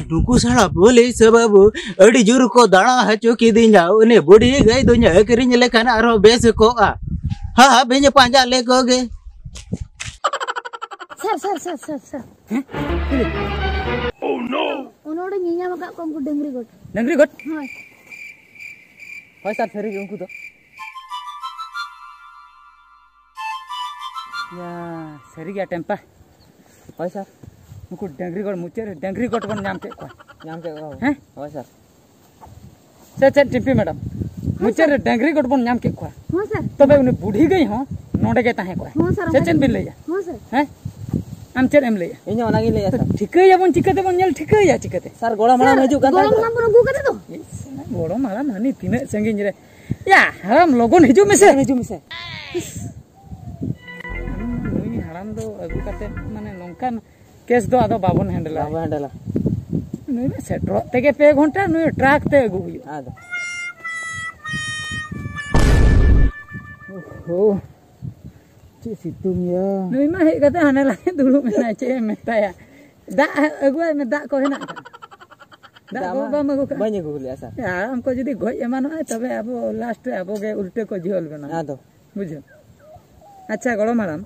ᱱᱩᱠᱩ ᱥᱟᱲᱟ ᱯᱩᱞᱤᱥ ᱵᱟᱹᱵᱩ ᱟᱹᱰᱤ ᱡᱳᱨ ᱠᱚ ᱫᱟᱬᱟ ᱦᱚᱪᱚ ᱠᱤᱫᱤᱧᱟ᱾ ᱩᱱᱤ ᱵᱩᱰᱷᱤ ᱜᱟᱹᱭ ᱫᱚᱧ ᱟᱹᱠᱷᱨᱤᱧ ᱞᱮᱠᱷᱟᱱ ᱟᱨᱦᱚᱸ ᱵᱮᱥ ᱠᱚᱜᱼᱟ᱾ ᱦᱟ, ᱦᱟ, ᱵᱤᱧ ᱯᱟᱸᱡᱟ ᱞᱮᱠᱚ ᱜᱮ᱾ ᱥᱟᱨ, ᱥᱟᱨ, ᱥᱟᱨ, ᱥᱟᱨ, ᱥᱟᱨ᱾ ᱦᱮᱸ? ᱪᱤᱞᱤ? ᱚᱱᱟ ᱚᱸᱰᱮ ᱧᱮᱧᱟᱢ ᱟᱠᱟᱫ ᱠᱚᱣᱟ ᱩᱱᱠᱩ ᱰᱟᱹᱝᱨᱤ ᱜᱚᱴ᱾ ᱰᱟᱹᱝᱨᱤ ᱜᱚᱴ? ᱦᱳᱭ᱾ ᱦᱳᱭ ᱥᱟᱨ, ᱥᱟᱹᱨᱤ ᱜᱮ ᱩᱱᱠᱩ ᱫᱚ᱾ ᱭᱟ, ᱥᱟᱹᱨᱤ ᱜᱮᱭᱟ ᱴᱮᱢᱯᱟ᱾ ᱦᱳᱭ ᱥᱟᱨ᱾ ᱱᱩᱠᱩ ᱰᱟᱹᱝᱨᱤ ᱜᱚᱲ ᱢᱩᱪᱟᱹᱫ ᱨᱮ ᱰᱟᱹᱝᱨᱤ ᱜᱚᱴ ᱵᱚᱱ ᱧᱟᱢ ᱠᱮᱫ ᱠᱚᱣᱟ᱾ ᱧᱟᱢ ᱠᱮᱫ ᱠᱚᱣᱟ᱾ ᱦᱮᱸ? ᱦᱳᱭ ᱥᱟᱨ᱾ ᱥᱮ ᱪᱮᱫ ᱴᱤᱢᱯᱤ ᱢᱮᱰᱟᱢ? ᱦᱮᱸ ᱢᱩᱪᱟᱹᱫ ᱥᱟᱨ᱾ ᱨᱮ ᱰᱟᱹᱝᱨᱤ ᱜᱚᱴ ᱵᱚᱱ ᱧᱟᱢ ᱠᱮᱫ ᱠᱚᱣᱟ᱾ ᱦᱮᱸ ᱥᱟᱨ᱾ ᱛᱚᱵᱮ ᱩᱱᱤ ᱵᱩᱰᱷᱤ ᱜᱟᱹᱭ ᱦᱚᱸ ᱱᱚᱰᱮ ᱜᱮ ᱛᱟᱦᱮᱸ ᱠᱚᱜᱼᱟ᱾ ᱦᱮᱸ ᱥᱟᱨ, ᱥᱮ ᱚᱱᱠᱟ ᱪᱮᱫ ᱜᱮ᱾ ᱵᱤᱱ ᱞᱟᱹᱭᱟ? ᱦᱮᱸ ᱥᱟᱨ᱾ ᱦᱮᱸ? ᱟᱢ ᱪᱮᱫ ᱮᱢ ᱞᱟᱹᱭᱟ? ᱤᱧ ᱦᱚᱸ ᱚᱱᱟᱜᱤᱧ ᱞᱟᱹᱭᱟ ᱥᱟᱨ᱾ ᱴᱷᱤᱠᱟᱹᱭᱟᱵᱚᱱ ᱪᱤᱠᱟᱹ ᱛᱮᱵᱚᱱ ᱧᱮᱞ ᱴᱷᱤᱠᱟᱹᱭᱟ ᱪᱤᱠᱟᱹᱛᱮ? ᱥᱟᱨ, ᱜᱚᱲᱚᱢ ᱦᱟᱲᱟᱢ ᱥᱟᱨ, ᱦᱤᱡᱩᱜ ᱠᱟᱱ ᱜᱚᱲᱚᱢ ᱛᱟᱦᱮᱸ ᱫᱚ᱾ ᱦᱟᱲᱟᱢ ᱵᱚᱱ ᱟᱹᱜᱩ ᱠᱟᱫᱮ ᱫᱚ᱾ ᱤᱥ, ᱜᱚᱲᱚᱢ ᱦᱟᱲᱟᱢ ᱦᱟᱹᱱᱤ ᱛᱤᱱᱟᱹᱜ ᱥᱟᱺᱜᱤᱧ ᱨᱮ᱾ ᱭᱟ, ᱦᱟᱲᱟᱢ ᱞᱚᱜᱚᱱ ᱦᱤᱡᱩᱜ ᱢᱮᱥᱮ᱾ ᱦᱤᱡᱩᱜ ᱢᱮᱥᱮ᱾ ᱱᱩᱭ ᱦᱟᱲᱟᱢ ᱫᱚ ᱟᱹᱜᱩ ᱠᱟᱛᱮ ᱢᱟᱱᱮ ᱱᱚᱝᱠᱟᱱ ᱠᱮᱥ ᱫᱚ ᱟᱫᱚ ᱵᱟᱵᱚᱱ ᱦᱮᱱᱰᱮᱞᱟ᱾ ᱵᱟᱵᱚᱱ ᱦᱮᱱᱰᱮᱞᱟ᱾ ᱱᱩᱭ ᱢᱟ ᱥᱮᱴᱮᱨᱚᱜ ᱛᱮᱜᱮ ᱯᱮ ᱜᱷᱚᱱᱴᱟ, ᱱᱩᱭ ᱴᱨᱟᱠ ᱛᱮ ᱟᱹᱜᱩ ᱦᱩᱭᱩᱜᱼᱟ᱾ ᱟᱫᱚ᱾ ᱳᱦᱳ, ᱪᱮᱫ ᱥᱤᱛᱩᱝ ᱭᱟ᱾ ᱱᱩᱭ ᱢᱟ ᱦᱮᱡ ᱠᱟᱛᱮ ᱦᱟᱱᱮ ᱞᱟᱦᱟ ᱫᱩᱲᱩᱵ ᱮᱱᱟᱭ, ᱪᱮᱫ ᱮᱢ ᱢᱮᱛᱟᱭᱟ? ᱫᱟᱜ ᱟᱹᱜᱩᱣᱟᱭ ᱢᱮ, ᱫᱟᱜ ᱠᱚ ᱦᱮᱱᱟᱜ ᱠᱟᱜᱼᱟ? ᱫᱟᱜ ᱫᱟᱜ ᱠᱚ ᱢᱟ ᱵᱟᱢ ᱟᱹᱜᱩ ᱠᱟᱜᱼᱟ? ᱵᱟᱹᱧ ᱟᱹᱜᱩ ᱞᱮᱜᱼᱟ ᱥᱟᱨ᱾ ᱦᱟᱲᱟᱢ ᱠᱚ ᱡᱩᱫᱤ ᱜᱚᱡ ᱮᱢᱟᱱᱚᱜᱼᱟᱭ, ᱛᱚᱵᱮ ᱟᱵᱚ ᱞᱟᱥᱴ ᱨᱮ ᱟᱵᱚ ᱜᱮ ᱩᱞᱴᱟᱹ ᱠᱚ ᱡᱷᱟᱹᱞ ᱵᱮᱱᱟᱣᱟ᱾ ᱟᱫᱚ᱾ ᱵᱩᱡᱷᱟᱹᱣ? ᱟᱪᱪᱷᱟ, ᱜᱚᱲᱚᱢ ᱦᱟᱲᱟᱢ᱾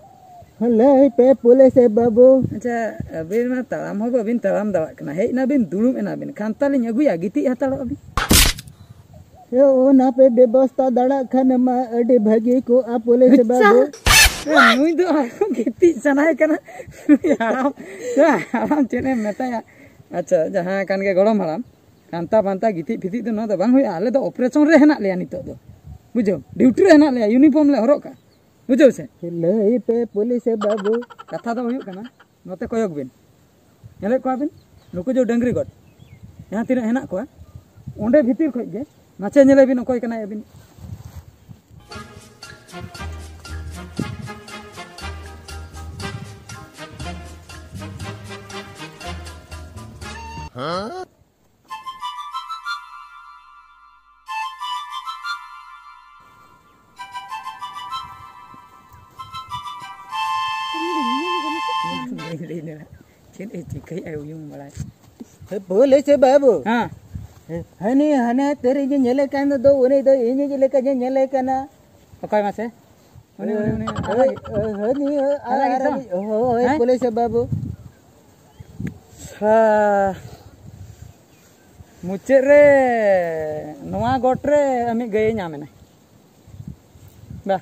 ᱞᱟᱹᱭ ᱯᱮ ᱯᱩᱞᱤᱥ ᱵᱟᱹᱵᱩ᱾ ᱟᱪᱪᱷᱟ, ᱟᱹᱵᱤᱱ ᱢᱟ ᱛᱟᱲᱟᱢ ᱦᱚᱸ ᱵᱟᱹᱵᱤᱱ ᱛᱟᱲᱟᱢ ᱫᱟᱲᱮᱭᱟᱜ ᱠᱟᱱᱟ᱾ ᱦᱮᱡ ᱱᱟᱵᱤᱱ, ᱫᱩᱲᱩᱵ ᱮᱱᱟᱵᱤᱱ, ᱠᱷᱟᱱᱛᱟ ᱞᱤᱧ ᱟᱹᱜᱩᱭᱟ, ᱜᱤᱛᱤᱡ ᱦᱟᱛᱟᱲᱚᱜ ᱟᱵᱤᱱ᱾ ᱮ, ᱚᱱᱟ ᱯᱮ ᱵᱮᱵᱚᱥᱛᱟ ᱫᱟᱲᱮᱭᱟᱜ ᱠᱷᱟᱱ ᱢᱟ ᱟᱹᱰᱤ ᱵᱷᱟᱹᱜᱤ ᱠᱚᱜᱼᱟ ᱯᱩᱞᱤᱥ ᱟᱪᱪᱷᱟ᱾ ᱵᱟᱹᱵᱩ᱾ ᱮ, ᱱᱩᱭ ᱫᱚ ᱟᱨᱦᱚᱸ ᱜᱤᱛᱤᱡ ᱥᱟᱱᱟᱭᱮ ᱠᱟᱱᱟ᱾ ᱱᱩᱭ ᱦᱟᱲᱟᱢ, ᱮ, ᱦᱟᱲᱟᱢ ᱪᱮᱫ ᱮᱢ ᱢᱮᱛᱟᱭᱟ? ᱟᱪᱪᱷᱟ, ᱡᱟᱦᱟᱸ ᱠᱟᱱ ᱜᱮ ᱜᱚᱲᱚᱢ ᱦᱟᱲᱟᱢ, ᱠᱷᱟᱱᱛᱟ ᱯᱟᱱᱛᱟ ᱜᱤᱛᱤᱡ ᱯᱷᱤᱛᱤᱡ ᱫᱚ ᱱᱚᱣᱟ ᱫᱚ ᱵᱟᱝ ᱦᱩᱭᱩᱜᱼᱟ᱾ ᱟᱞᱮ ᱫᱚ ᱚᱯᱟᱨᱮᱥᱚᱱ ᱨᱮ ᱦᱮᱱᱟᱜ ᱞᱮᱭᱟ ᱱᱤᱛᱚᱜ ᱫᱚ, ᱵᱩᱡᱷᱟᱹᱣ, ᱰᱤᱭᱩᱴᱤ ᱨᱮ ᱦᱮᱱᱟᱜ ᱞᱮᱭᱟ, ᱤᱭᱩᱱᱤᱯᱷᱚᱨᱢ ᱞᱮ ᱦᱚᱨᱚᱜ ᱠᱟᱜᱼᱟ, ᱵᱩᱡᱷᱟᱹᱣ ᱥᱮ? ᱞᱟᱹᱭ ᱯᱮ ᱯᱩᱞᱤᱥ ᱵᱟᱹᱵᱩ᱾ ᱠᱟᱛᱷᱟ ᱫᱚ ᱦᱩᱭᱩᱜ ᱠᱟᱱᱟ, ᱱᱚᱛᱮ ᱠᱚᱭᱚᱜ ᱵᱤᱱ, ᱧᱮᱞᱮᱫ ᱠᱚᱣᱟ ᱵᱤᱱ ᱱᱩᱠᱩ ᱡᱮ ᱰᱟᱹᱝᱨᱤ ᱜᱚᱴ ᱡᱟᱦᱟᱸ ᱛᱤᱱᱟᱹᱜ ᱦᱮᱱᱟᱜ ᱠᱚᱣᱟ, ᱚᱸᱰᱮ ᱵᱷᱤᱛᱤᱨ ᱠᱷᱚᱡ ᱜᱮ ᱢᱟᱥᱮ ᱧᱮᱞᱮ ᱵᱤᱱ ᱚᱠᱚᱭ ᱠᱟᱱᱟᱭ ᱟᱹᱵᱤᱱ᱾ ᱵᱟᱹᱧ ᱞᱟᱹᱭ ᱫᱟᱲᱮᱭᱟᱜ᱾ ᱪᱮᱫ ᱮ ᱪᱤᱠᱟᱹᱭᱮᱫᱼᱟ ᱩᱭᱩᱝ ᱵᱟᱲᱟᱭ᱾ ᱦᱮ, ᱵᱷᱩᱞ ᱦᱮᱥᱮ ᱵᱟᱹᱵᱩ᱾ ᱦᱮᱸ᱾ ᱦᱟᱹᱱᱤ ᱦᱟᱱᱮ ᱛᱟᱹᱨᱤ ᱜᱮ ᱧᱮᱞᱮ ᱠᱟᱱ ᱫᱚ, ᱩᱱᱤ ᱫᱚ ᱤᱧ ᱞᱮᱠᱟ ᱜᱮ ᱧᱮᱞᱮ ᱠᱟᱱᱟ᱾ ᱚᱠᱚᱭ ᱢᱟᱥᱮ? ᱩᱱᱤ, ᱩᱱᱤ, ᱩᱱᱤ, ᱦᱳᱭ, ᱟᱨᱟᱜᱤᱡ᱾ ᱦᱳᱭ, ᱩᱱᱤ, ᱟᱨᱟᱜᱤᱡ ᱫᱚ? ᱦᱳᱭ, ᱦᱮᱸ? ᱯᱩᱞᱤᱥ ᱵᱟᱹᱵᱩ᱾ ᱟᱪᱪᱷᱟ᱾ ᱢᱩᱪᱟᱹᱫ ᱨᱮ ᱱᱚᱣᱟ ᱜᱚᱴ ᱨᱮ ᱟᱢᱤᱡ ᱜᱟᱹᱭᱮ ᱧᱟᱢ ᱮᱱᱟ᱾ ᱵᱟ᱾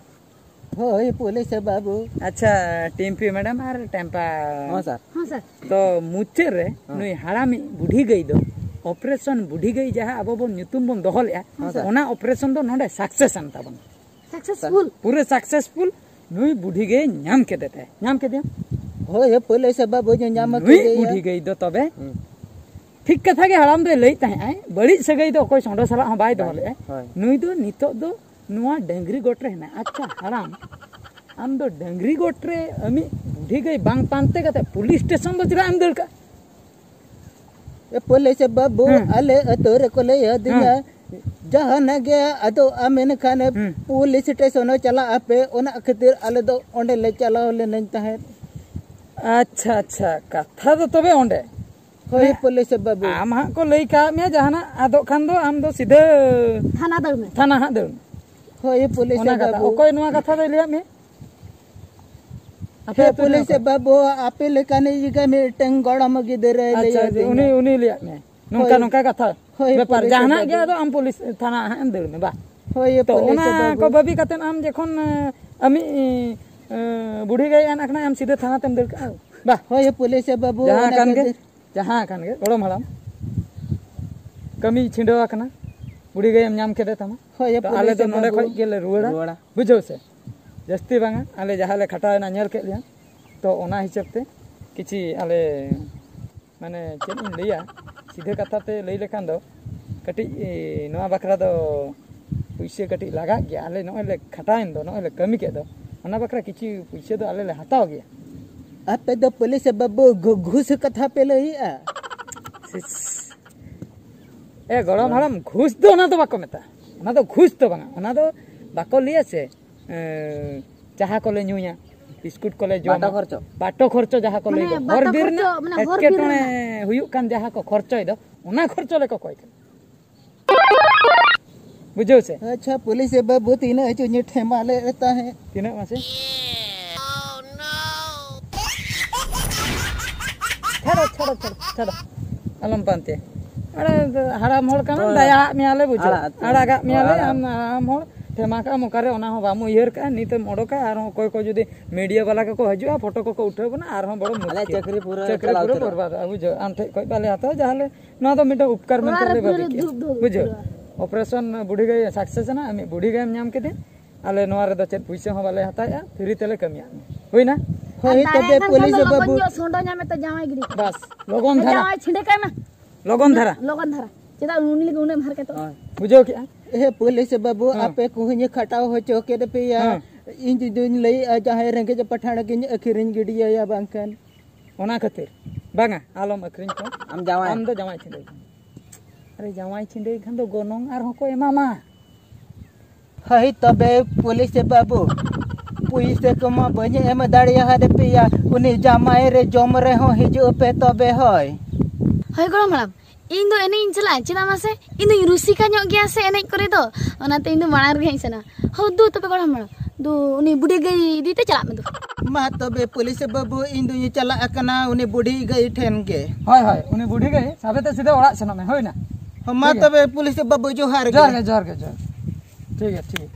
ᱦᱳᱭ ᱯᱩᱞᱤᱥ ᱵᱟᱹᱵᱩ᱾ ᱟᱪᱪᱷᱟ, ᱴᱤᱢᱯᱤ ᱢᱮᱰᱟᱢ ᱟᱨ ᱴᱮᱢᱯᱟ᱾ ᱦᱚᱸ ᱥᱟᱨ᱾ ᱦᱚᱸ ᱥᱟᱨ᱾ ᱛᱚ ᱢᱩᱪᱟᱹᱫ ᱨᱮ ᱦᱚᱸ᱾ ᱱᱩᱭ ᱦᱟᱲᱟᱢᱤᱡ ᱵᱩᱰᱷᱤ ᱜᱟᱹᱭ ᱫᱚ ᱚᱯᱟᱨᱮᱥᱚᱱ ᱵᱩᱰᱷᱤ ᱜᱟᱹᱭ ᱡᱟᱦᱟᱸ ᱟᱵᱚ ᱵᱚᱱ ᱧᱩᱛᱩᱢ ᱵᱚᱱ ᱫᱚᱦᱚ ᱞᱮᱫᱼᱟ, ᱦᱚᱸ ᱥᱟᱨ᱾ ᱚᱱᱟ ᱚᱯᱟᱨᱮᱥᱚᱱ ᱫᱚ ᱱᱚᱰᱮ ᱥᱟᱠᱥᱮᱥ ᱮᱱ ᱛᱟᱵᱚᱱᱟ᱾ ᱥᱟᱠᱥᱮᱥᱯᱷᱩᱞ᱾ ᱯᱩᱨᱟᱹ ᱥᱟᱠᱥᱮᱥᱯᱷᱩᱞ᱾ ᱱᱩᱭ ᱵᱩᱰᱷᱤ ᱜᱟᱹᱭ ᱧᱟᱢ ᱠᱮᱫᱮ ᱛᱟᱭ, ᱧᱟᱢ ᱠᱮᱫᱮᱭᱟ᱾ ᱦᱳᱭ ᱯᱩᱞᱤᱥ ᱵᱟᱹᱵᱩ, ᱧᱟᱢ ᱱᱩᱭ ᱠᱮᱫᱮᱭᱟ᱾ ᱵᱩᱰᱷᱤ ᱜᱟᱹᱭ ᱫᱚ ᱛᱚᱵᱮ ᱦᱩᱸ᱾ ᱴᱷᱤᱠ ᱠᱟᱛᱷᱟ ᱜᱮ ᱦᱟᱲᱟᱢ ᱫᱚᱭ ᱞᱟᱹᱭᱮᱫ ᱛᱟᱦᱮᱸᱫ ᱟᱭ, ᱵᱟᱹᱲᱤᱡ ᱥᱟᱹᱜᱟᱹᱭ ᱫᱚ ᱚᱠᱚᱭ ᱥᱚᱸᱰᱚ ᱥᱟᱞᱟᱜ ᱦᱚᱸ ᱵᱟᱭ ᱫᱚᱦᱚ ᱞᱮᱫᱼᱟ᱾ ᱦᱳᱭ᱾ ᱱᱩᱭ ᱫᱚ ᱱᱤᱛᱚᱜ ᱫᱚ ᱱᱚᱣᱟ ᱰᱟᱹᱝᱨᱤ ᱜᱚᱴ ᱨᱮ ᱦᱮᱱᱟᱭ᱾ ᱟᱪᱪᱷᱟ ᱦᱟᱲᱟᱢ, ᱟᱢ ᱫᱚ ᱰᱟᱹᱝᱨᱤ ᱜᱚᱴ ᱨᱮ ᱟᱢᱤᱡ ᱵᱩᱰᱷᱤ ᱜᱟᱹᱭ ᱵᱟᱝ ᱯᱟᱱᱛᱮ ᱠᱟᱛᱮ ᱯᱩᱞᱤᱥ ᱥᱴᱮᱥᱚᱱ ᱫᱚ ᱪᱮᱫᱟᱜ ᱮᱢ ᱫᱟᱹᱲ ᱠᱟᱜᱼᱟ? ᱮ ᱯᱩᱞᱤᱥ ᱵᱟᱹᱵᱩ, ᱦᱮᱸ᱾ ᱟᱞᱮ ᱟᱹᱛᱩ ᱨᱮᱠᱚ ᱞᱟᱹᱭ ᱟᱹᱫᱤᱧᱟ, ᱦᱮᱸ᱾ ᱡᱟᱦᱟᱱᱟᱜ ᱜᱮ ᱟᱫᱚ ᱟᱢ ᱮᱱᱠᱷᱟᱱ ᱦᱮᱸ᱾ ᱯᱩᱞᱤᱥ ᱥᱴᱮᱥᱚᱱ ᱦᱚᱸ ᱪᱟᱞᱟᱜ ᱟᱯᱮ, ᱚᱱᱟ ᱠᱷᱟᱹᱛᱤᱨ ᱟᱞᱮ ᱫᱚ ᱚᱸᱰᱮ ᱞᱮ ᱪᱟᱞᱟᱣ ᱞᱮᱱᱟᱧ ᱛᱟᱦᱮᱸᱫ᱾ ᱟᱪᱪᱷᱟ, ᱟᱪᱪᱷᱟ, ᱠᱟᱛᱷᱟ ᱫᱚ ᱛᱚᱵᱮ ᱚᱸᱰᱮ᱾ ᱦᱳᱭ ᱦᱮᱸ᱾ ᱯᱩᱞᱤᱥ ᱵᱟᱹᱵᱩ᱾ ᱟᱢ ᱦᱟᱸᱜ ᱠᱚ ᱞᱟᱹᱭ ᱠᱟᱜ ᱢᱮᱭᱟ ᱡᱟᱦᱟᱱᱟᱜ ᱟᱫᱚᱜ ᱠᱷᱟᱱ ᱫᱚ ᱟᱢ ᱫᱚ ᱥᱤᱫᱷᱟᱹ ᱛᱷᱟᱱᱟ ᱫᱟᱹᱲ ᱢᱮ᱾ ᱛᱷᱟᱱᱟ ᱦᱟᱸᱜ ᱫᱟᱹᱲ ᱢᱮ᱾ ᱦᱳᱭ ᱯᱩᱞᱤᱥ ᱚᱱᱟ ᱠᱟᱛᱷᱟ᱾ ᱵᱟᱹᱵᱩ᱾ ᱚᱠᱚᱭ ᱱᱚᱣᱟ ᱠᱟᱛᱷᱟ ᱫᱚᱭ ᱞᱟᱹᱭᱟᱫ ᱢᱮᱭᱟ? ᱟᱯᱮ ᱦᱮᱸ ᱟᱹᱛᱩ ᱨᱮ ᱯᱩᱞᱤᱥ ᱚᱠᱚᱭ? ᱵᱟᱹᱵᱩ, ᱟᱯᱮ ᱞᱮᱠᱟᱱᱤᱡ ᱜᱮ ᱢᱤᱫᱴᱟᱝ ᱜᱚᱲᱚᱢ ᱜᱤᱫᱽᱨᱟᱹᱭ ᱞᱟᱹᱭ ᱟᱪᱪᱷᱟ, ᱟᱹᱫᱤᱧᱟ᱾ ᱩᱱᱤ, ᱩᱱᱤ ᱞᱟᱹᱭᱟᱫ ᱢᱮᱭᱟ ᱱᱚᱝᱠᱟ, ᱦᱳᱭ᱾ ᱱᱚᱝᱠᱟ ᱠᱟᱛᱷᱟ ᱦᱳᱭ, ᱵᱮᱯᱟᱨ ᱯᱩᱞᱤᱥ ᱡᱟᱦᱟᱱᱟᱜ ᱵᱟᱹᱵᱩ᱾ ᱜᱮ ᱟᱫᱚ ᱟᱢ ᱯᱩᱞᱤᱥ ᱛᱷᱟᱱᱟ ᱦᱟᱸᱜ ᱮᱢ ᱫᱟᱹᱲ ᱢᱮ ᱵᱟ᱾ ᱦᱳᱭ, ᱛᱚ ᱯᱩᱞᱤᱥ ᱚᱱᱟ ᱵᱟᱹᱵᱩ᱾ ᱠᱚ ᱵᱟᱹᱵᱤ ᱠᱟᱛᱮ ᱟᱢ ᱡᱚᱠᱷᱚᱱ ᱟᱹᱢᱤᱡ ᱵᱩᱰᱷᱤ ᱜᱟᱹᱭ ᱟᱱ ᱠᱟᱱᱟ, ᱟᱢ ᱥᱤᱫᱷᱟᱹ ᱛᱷᱟᱱᱟ ᱛᱮᱢ ᱫᱟᱹᱲ ᱠᱟᱜᱼᱟ ᱵᱟ᱾ ᱦᱳᱭ ᱯᱩᱞᱤᱥ ᱵᱟᱹᱵᱩ, ᱡᱟᱦᱟᱸ ᱚᱱᱟ ᱠᱟᱱ ᱜᱮ᱾ ᱠᱷᱟᱹᱛᱤᱨ ᱡᱟᱦᱟᱸ ᱠᱟᱱ ᱜᱮ ᱜᱚᱲᱚᱢ ᱦᱟᱲᱟᱢ, ᱠᱟᱹᱢᱤ ᱪᱷᱤᱰᱟᱹᱣ ᱟᱠᱟᱱᱟ, ᱵᱩᱰᱷᱤ ᱜᱟᱹᱭᱮᱢ ᱧᱟᱢ ᱠᱮᱫᱮ ᱛᱟᱢᱟ᱾ ᱦᱳᱭ, ᱛᱚ ᱟᱞᱮ ᱯᱩᱞᱤᱥ ᱫᱚ ᱱᱚᱰᱮ ᱵᱟᱹᱵᱩ᱾ ᱠᱷᱚᱡ ᱜᱮᱞᱮ ᱨᱩᱣᱟᱹᱲᱟ᱾ ᱨᱩᱣᱟᱹᱲᱟ᱾ ᱵᱩᱡᱷᱟᱹᱣ ᱥᱮ? ᱡᱟᱹᱥᱛᱤ ᱵᱟᱝᱟ, ᱟᱞᱮ ᱡᱟᱦᱟᱸ ᱞᱮ ᱠᱷᱟᱴᱟᱣᱮᱱᱟ ᱧᱮᱞ ᱠᱮᱫ ᱞᱮᱭᱟ, ᱛᱚ ᱚᱱᱟ ᱦᱤᱥᱟᱹᱵ ᱛᱮ ᱠᱤᱪᱷᱤ ᱟᱞᱮ ᱢᱟᱱᱮ ᱪᱮᱫ ᱤᱧ ᱞᱟᱹᱭᱟ, ᱥᱤᱫᱷᱟᱹ ᱠᱟᱛᱷᱟ ᱛᱮ ᱞᱟᱹᱭ ᱞᱮᱠᱷᱟᱱ ᱫᱚ ᱠᱟᱹᱴᱤᱡ ᱱᱚᱣᱟ ᱵᱟᱠᱷᱨᱟ ᱫᱚ ᱯᱩᱭᱥᱟᱹ ᱠᱟᱹᱴᱤᱡ ᱞᱟᱜᱟᱜ ᱜᱮᱭᱟ᱾ ᱟᱞᱮ ᱱᱚᱜᱼᱚᱭ ᱞᱮ ᱠᱷᱟᱴᱟᱣᱮᱱ ᱫᱚ, ᱱᱚᱜᱼᱚᱭ ᱞᱮ ᱠᱟᱹᱢᱤ ᱠᱮᱫ ᱫᱚ, ᱚᱱᱟ ᱵᱟᱠᱷᱨᱟ ᱠᱤᱪᱷᱩ ᱯᱩᱭᱥᱟᱹ ᱫᱚ ᱟᱞᱮ ᱞᱮ ᱦᱟᱛᱟᱣ ᱜᱮᱭᱟ᱾ ᱟᱯᱮ ᱫᱚ ᱯᱩᱞᱤᱥ ᱵᱟᱹᱵᱩ ᱜᱷᱩ-, ᱜᱷᱩᱥ ᱠᱟᱛᱷᱟ ᱯᱮ ᱞᱟᱹᱭᱮᱜᱼᱟ᱾ ᱮ ᱜᱚᱲᱚᱢ ᱦᱟᱲᱟᱢ, ᱜᱷᱩᱥ ᱫᱚ ᱚᱱᱟ ᱫᱚ ᱵᱟᱠᱚ ᱢᱮᱛᱟᱜᱼᱟ, ᱚᱱᱟ ᱫᱚ ᱜᱷᱩᱥ ᱫᱚ ᱵᱟᱝᱟ, ᱚᱱᱟ ᱫᱚ ᱵᱟᱠᱚ ᱞᱟᱹᱭᱟ ᱥᱮ᱾ ᱮᱸ, ᱡᱟᱦᱟᱸ ᱠᱚᱞᱮ ᱧᱩᱭᱟ, ᱵᱤᱥᱠᱩᱴ ᱠᱚᱞᱮ ᱡᱚᱢᱟ, ᱵᱟᱴᱟ ᱠᱷᱚᱨᱪᱚ᱾ ᱵᱟᱴᱚ ᱠᱷᱚᱨᱪᱚ ᱡᱟᱦᱟᱸ ᱠᱚ ᱞᱟᱹᱭ ᱢᱟᱱᱮ ᱫᱚ, ᱵᱟᱴᱟ ᱦᱚᱨ ᱵᱤᱨ ᱨᱮᱱᱟᱜ ᱠᱷᱚᱨᱪᱚ, ᱢᱟᱱᱮ ᱦᱚᱨ ᱵᱤᱨ ᱮᱴᱠᱮᱴᱚᱬᱮ ᱨᱮᱱᱟᱜ᱾ ᱦᱩᱭᱩᱜ ᱠᱟᱱ ᱡᱟᱦᱟᱸ ᱠᱚ ᱠᱷᱚᱨᱪᱚᱭ ᱫᱚ, ᱚᱱᱟ ᱠᱷᱚᱨᱪᱚ ᱞᱮ ᱠᱚᱠᱚᱭ ᱠᱟᱱᱟ᱾ ᱵᱩᱡᱷᱟᱹᱣ ᱥᱮ? ᱟᱪᱪᱷᱟ, ᱯᱩᱞᱤᱥ ᱵᱟᱹᱵᱩ, ᱛᱤᱱᱟᱹᱜ ᱦᱚᱪᱚ ᱧᱩ ᱴᱷᱮᱢᱟ ᱞᱮᱫ ᱛᱟᱦᱮᱸᱫ? ᱛᱤᱱᱟᱹᱜ ᱢᱟᱥᱮ? ᱪᱷᱟᱲᱚ, ᱪᱷᱟᱲᱚ, ᱪᱷᱟᱲᱚ, ᱪᱷᱟᱲᱚ᱾ ᱟᱞᱚᱢ ᱯᱟᱱᱛᱮ᱾ ᱟᱨᱮ, ᱦᱟᱲᱟᱢ ᱦᱚᱲ ᱠᱟᱱᱟᱢ, ᱦᱳᱭ᱾ ᱫᱟᱭᱟᱣᱟᱜ ᱢᱮᱭᱟᱞᱮ, ᱵᱩᱡᱷᱟᱹᱣ᱾ ᱟᱲᱟᱜ ᱟᱛᱮ᱾ ᱟᱲᱟᱜᱟᱜ ᱢᱮᱭᱟᱞᱮ, ᱦᱳᱭ, ᱟᱲᱟᱜ᱾ ᱟᱢ ᱦᱟᱲᱟᱢ ᱦᱚᱲ᱾ ᱮᱢᱟ ᱠᱟᱜᱼᱟᱢ ᱚᱠᱟᱨᱮ, ᱚᱱᱟ ᱦᱚᱸ ᱵᱟᱢ ᱩᱭᱦᱟᱹᱨ ᱠᱟᱜᱼᱟ᱾ ᱱᱤᱛᱮᱢ ᱚᱰᱚᱠᱟ, ᱟᱨᱦᱚᱸ ᱚᱠᱚᱭ ᱠᱚ ᱡᱩᱫᱤ ᱢᱤᱰᱤᱭᱟ ᱵᱟᱞᱟ ᱠᱚᱠᱚ ᱦᱤᱡᱩᱜᱼᱟ, ᱯᱷᱳᱴᱳ ᱠᱚᱠᱚ ᱩᱴᱷᱟᱹᱣ ᱵᱚᱱᱟ, ᱟᱨᱦᱚᱸ ᱵᱚᱲᱚ ᱟᱞᱮ ᱢᱩᱥᱠᱤᱞ᱾ ᱪᱟᱹᱠᱨᱤ ᱯᱩᱨᱟᱹ ᱪᱟᱹᱠᱨᱤ ᱪᱟᱞᱟᱣ ᱯᱩᱨᱟᱹ ᱩᱛᱟᱹᱨᱚᱜᱼᱟ᱾ ᱵᱚᱨᱵᱟᱫᱚᱜᱼᱟ, ᱵᱩᱡᱷᱟᱹᱣ᱾ ᱟᱢ ᱴᱷᱮᱡ ᱠᱷᱚᱡ ᱵᱟᱞᱮ ᱦᱟᱛᱟᱣᱟ, ᱡᱟᱦᱟᱸ ᱞᱮ, ᱱᱚᱣᱟ ᱫᱚ ᱢᱤᱫᱴᱟᱝ ᱩᱯᱠᱟᱨ ᱢᱮᱱᱛᱮ ᱚᱲᱟᱜ ᱨᱮ ᱞᱮ ᱯᱩᱨᱟᱹ ᱵᱷᱟᱹᱵᱤ ᱠᱮᱜᱼᱟ, ᱫᱷᱩᱯ ᱫᱷᱩᱯ ᱵᱩᱡᱷᱟᱹᱣ᱾ ᱩᱛᱟᱹᱨᱚᱜᱼᱟ᱾ ᱚᱯᱟᱨᱮᱥᱚᱱ ᱵᱩᱰᱷᱤ ᱜᱟᱹᱭ ᱥᱟᱠᱥᱮᱥ ᱮᱱᱟ, ᱟᱢᱤᱡ ᱵᱩᱰᱷᱤ ᱜᱟᱹᱭᱮᱢ ᱧᱟᱢ ᱠᱮᱫᱮ᱾ ᱟᱞᱮ ᱱᱚᱣᱟ ᱨᱮᱫᱚ ᱪᱮᱫ ᱯᱩᱭᱥᱟᱹ ᱦᱚᱸ ᱵᱟᱞᱮ ᱦᱟᱛᱟᱣᱮᱜᱼᱟ, ᱯᱷᱨᱤ ᱛᱮᱞᱮ ᱠᱟᱹᱢᱤᱭᱟᱜ ᱢᱮ᱾ ᱦᱩᱭᱱᱟ? ᱦᱳᱭ, ᱟᱨ ᱛᱚᱵᱮ ᱛᱟᱦᱮᱸ ᱠᱷᱟᱱ ᱯᱩᱞᱤᱥ ᱫᱚ ᱞᱚᱜᱚᱱ ᱵᱟᱹᱵᱩ᱾ ᱧᱚᱜ ᱥᱚᱸᱰᱟ ᱧᱟᱢᱮ ᱛᱮ ᱡᱟᱶᱟᱭ ᱜᱤᱰᱤ ᱠᱟᱜ ᱢᱮ᱾ ᱵᱟᱥ, ᱞᱚᱜᱚᱱ ᱫᱷᱟᱨᱟ᱾ ᱡᱟᱶᱟᱭ ᱪᱷᱤᱸᱰᱟᱹ ᱠᱟᱭ ᱢᱮ᱾ ᱞᱚᱜᱚᱱ ᱫᱷᱟᱨᱟ᱾ ᱞᱚᱜᱚᱱ ᱫᱷᱟᱨᱟ᱾ ᱪᱮᱫᱟᱜ ᱩᱱᱤ ᱞᱟᱹᱜᱤᱫ ᱩᱱᱟᱹᱜ ᱮᱢ ᱦᱟᱨᱠᱮᱛᱚᱜᱼᱟ? ᱦᱳᱭ, ᱵᱩᱡᱷᱟᱹᱣ ᱠᱮᱜᱼᱟ? ᱦᱮᱸ, ᱯᱩᱞᱤᱥ ᱵᱟᱹᱵᱩ, ᱦᱮᱸ᱾ ᱟᱯᱮ ᱠᱚᱦᱚᱸᱧ ᱠᱷᱟᱴᱟᱣ ᱦᱚᱪᱚ ᱠᱮᱫ ᱯᱮᱭᱟ᱾ ᱦᱮᱸ᱾ ᱤᱧ ᱡᱩᱫᱤᱧ ᱞᱟᱹᱭᱮᱜᱼᱟ, ᱡᱟᱦᱟᱸᱭ ᱨᱮᱸᱜᱮᱡ ᱯᱟᱴᱷᱟᱲ ᱜᱤᱧ ᱟᱹᱠᱷᱨᱤᱧ ᱜᱤᱰᱤᱭᱟᱭᱟ ᱵᱟᱝᱠᱷᱟᱱ᱾ ᱚᱱᱟ ᱠᱷᱟᱹᱛᱤᱨ᱾ ᱵᱟᱝᱟ, ᱟᱞᱚᱢ ᱟᱹᱠᱷᱨᱤᱧ ᱠᱚᱣᱟ᱾ ᱟᱢ ᱡᱟᱶᱟᱭ᱾ ᱟᱢ ᱫᱚ ᱡᱟᱶᱟᱭ ᱪᱷᱤᱸᱰᱟᱹᱭ ᱠᱷᱟᱱ᱾ ᱟᱨᱮ, ᱡᱟᱶᱟᱭ ᱪᱷᱤᱸᱰᱟᱹᱭ ᱠᱷᱟᱱ ᱫᱚ ᱜᱚᱱᱚᱝ ᱟᱨᱦᱚᱸ ᱠᱚ ᱮᱢᱟᱢᱟ᱾ ᱦᱳᱭ ᱛᱚᱵᱮ ᱯᱩᱞᱤᱥ ᱵᱟᱹᱵᱩ, ᱯᱩᱭᱥᱟᱹ ᱠᱚᱢᱟ ᱵᱟᱹᱧ ᱮᱢ ᱫᱟᱲᱮᱭᱟᱫ ᱯᱮᱭᱟ᱾ ᱩᱱᱤ ᱡᱟᱢᱟᱭ ᱨᱮ ᱡᱚᱢ ᱨᱮᱦᱚᱸ ᱦᱤᱡᱩᱜ ᱯᱮ ᱛᱚᱵᱮ ᱦᱳᱭ᱾ ᱦᱳᱭ ᱜᱚᱲᱚᱢ ᱦᱟᱲᱟᱢ, ᱤᱧ ᱫᱚ ᱮᱱᱮᱡ ᱤᱧ ᱪᱟᱞᱟᱜᱼᱟ, ᱪᱮᱫᱟᱜ ᱢᱟᱥᱮ? ᱤᱧ ᱫᱚᱧ ᱨᱩᱥᱤᱠᱟ ᱧᱚᱜ ᱜᱮᱭᱟ ᱥᱮ ᱮᱱᱮᱡ ᱠᱚᱨᱮ ᱫᱚ, ᱚᱱᱟᱛᱮ ᱤᱧ ᱫᱚ ᱢᱟᱲᱟᱝ ᱨᱮᱜᱮ ᱦᱮᱡ ᱥᱟᱱᱟ᱾ ᱦᱳ ᱫᱩ, ᱛᱚᱵᱮ ᱜᱚᱲᱚᱢ ᱦᱟᱲᱟᱢ, ᱫᱩ ᱩᱱᱤ ᱵᱩᱰᱷᱤ ᱜᱟᱹᱭ ᱤᱫᱤ ᱛᱮ ᱪᱟᱞᱟᱜ ᱢᱮ ᱫᱩ᱾ ᱢᱟ ᱛᱚᱵᱮ ᱯᱩᱞᱤᱥ ᱵᱟᱹᱵᱩ, ᱤᱧ ᱫᱩᱧ ᱪᱟᱞᱟᱜ ᱠᱟᱱᱟ ᱩᱱᱤ ᱵᱩᱰᱷᱤ ᱜᱟᱹᱭ ᱴᱷᱮᱱ ᱜᱮ᱾ ᱦᱳᱭ, ᱦᱳᱭ, ᱩᱱᱤ ᱵᱩᱰᱷᱤ ᱜᱟᱹᱭ ᱥᱟᱵᱮ ᱛᱮ ᱥᱤᱫᱷᱟᱹ ᱚᱲᱟᱜ ᱥᱮᱱᱚᱜ ᱢᱮ, ᱦᱳᱭ ᱱᱟ? ᱦᱚᱸ, ᱢᱟ ᱴᱷᱤᱠ ᱜᱮᱭᱟ᱾ ᱛᱚᱵᱮ ᱯᱩᱞᱤᱥ ᱵᱟᱹᱵᱩ, ᱡᱚᱦᱟᱨ ᱜᱮ᱾ ᱡᱚᱦᱟᱨ ᱜᱮ, ᱡᱚᱦᱟᱨ ᱜᱮ, ᱡᱚᱦᱟᱨ ᱜᱮ᱾ ᱴᱷᱤᱠ ᱜᱮᱭᱟ, ᱴᱷᱤᱠ ᱜᱮᱭᱟ᱾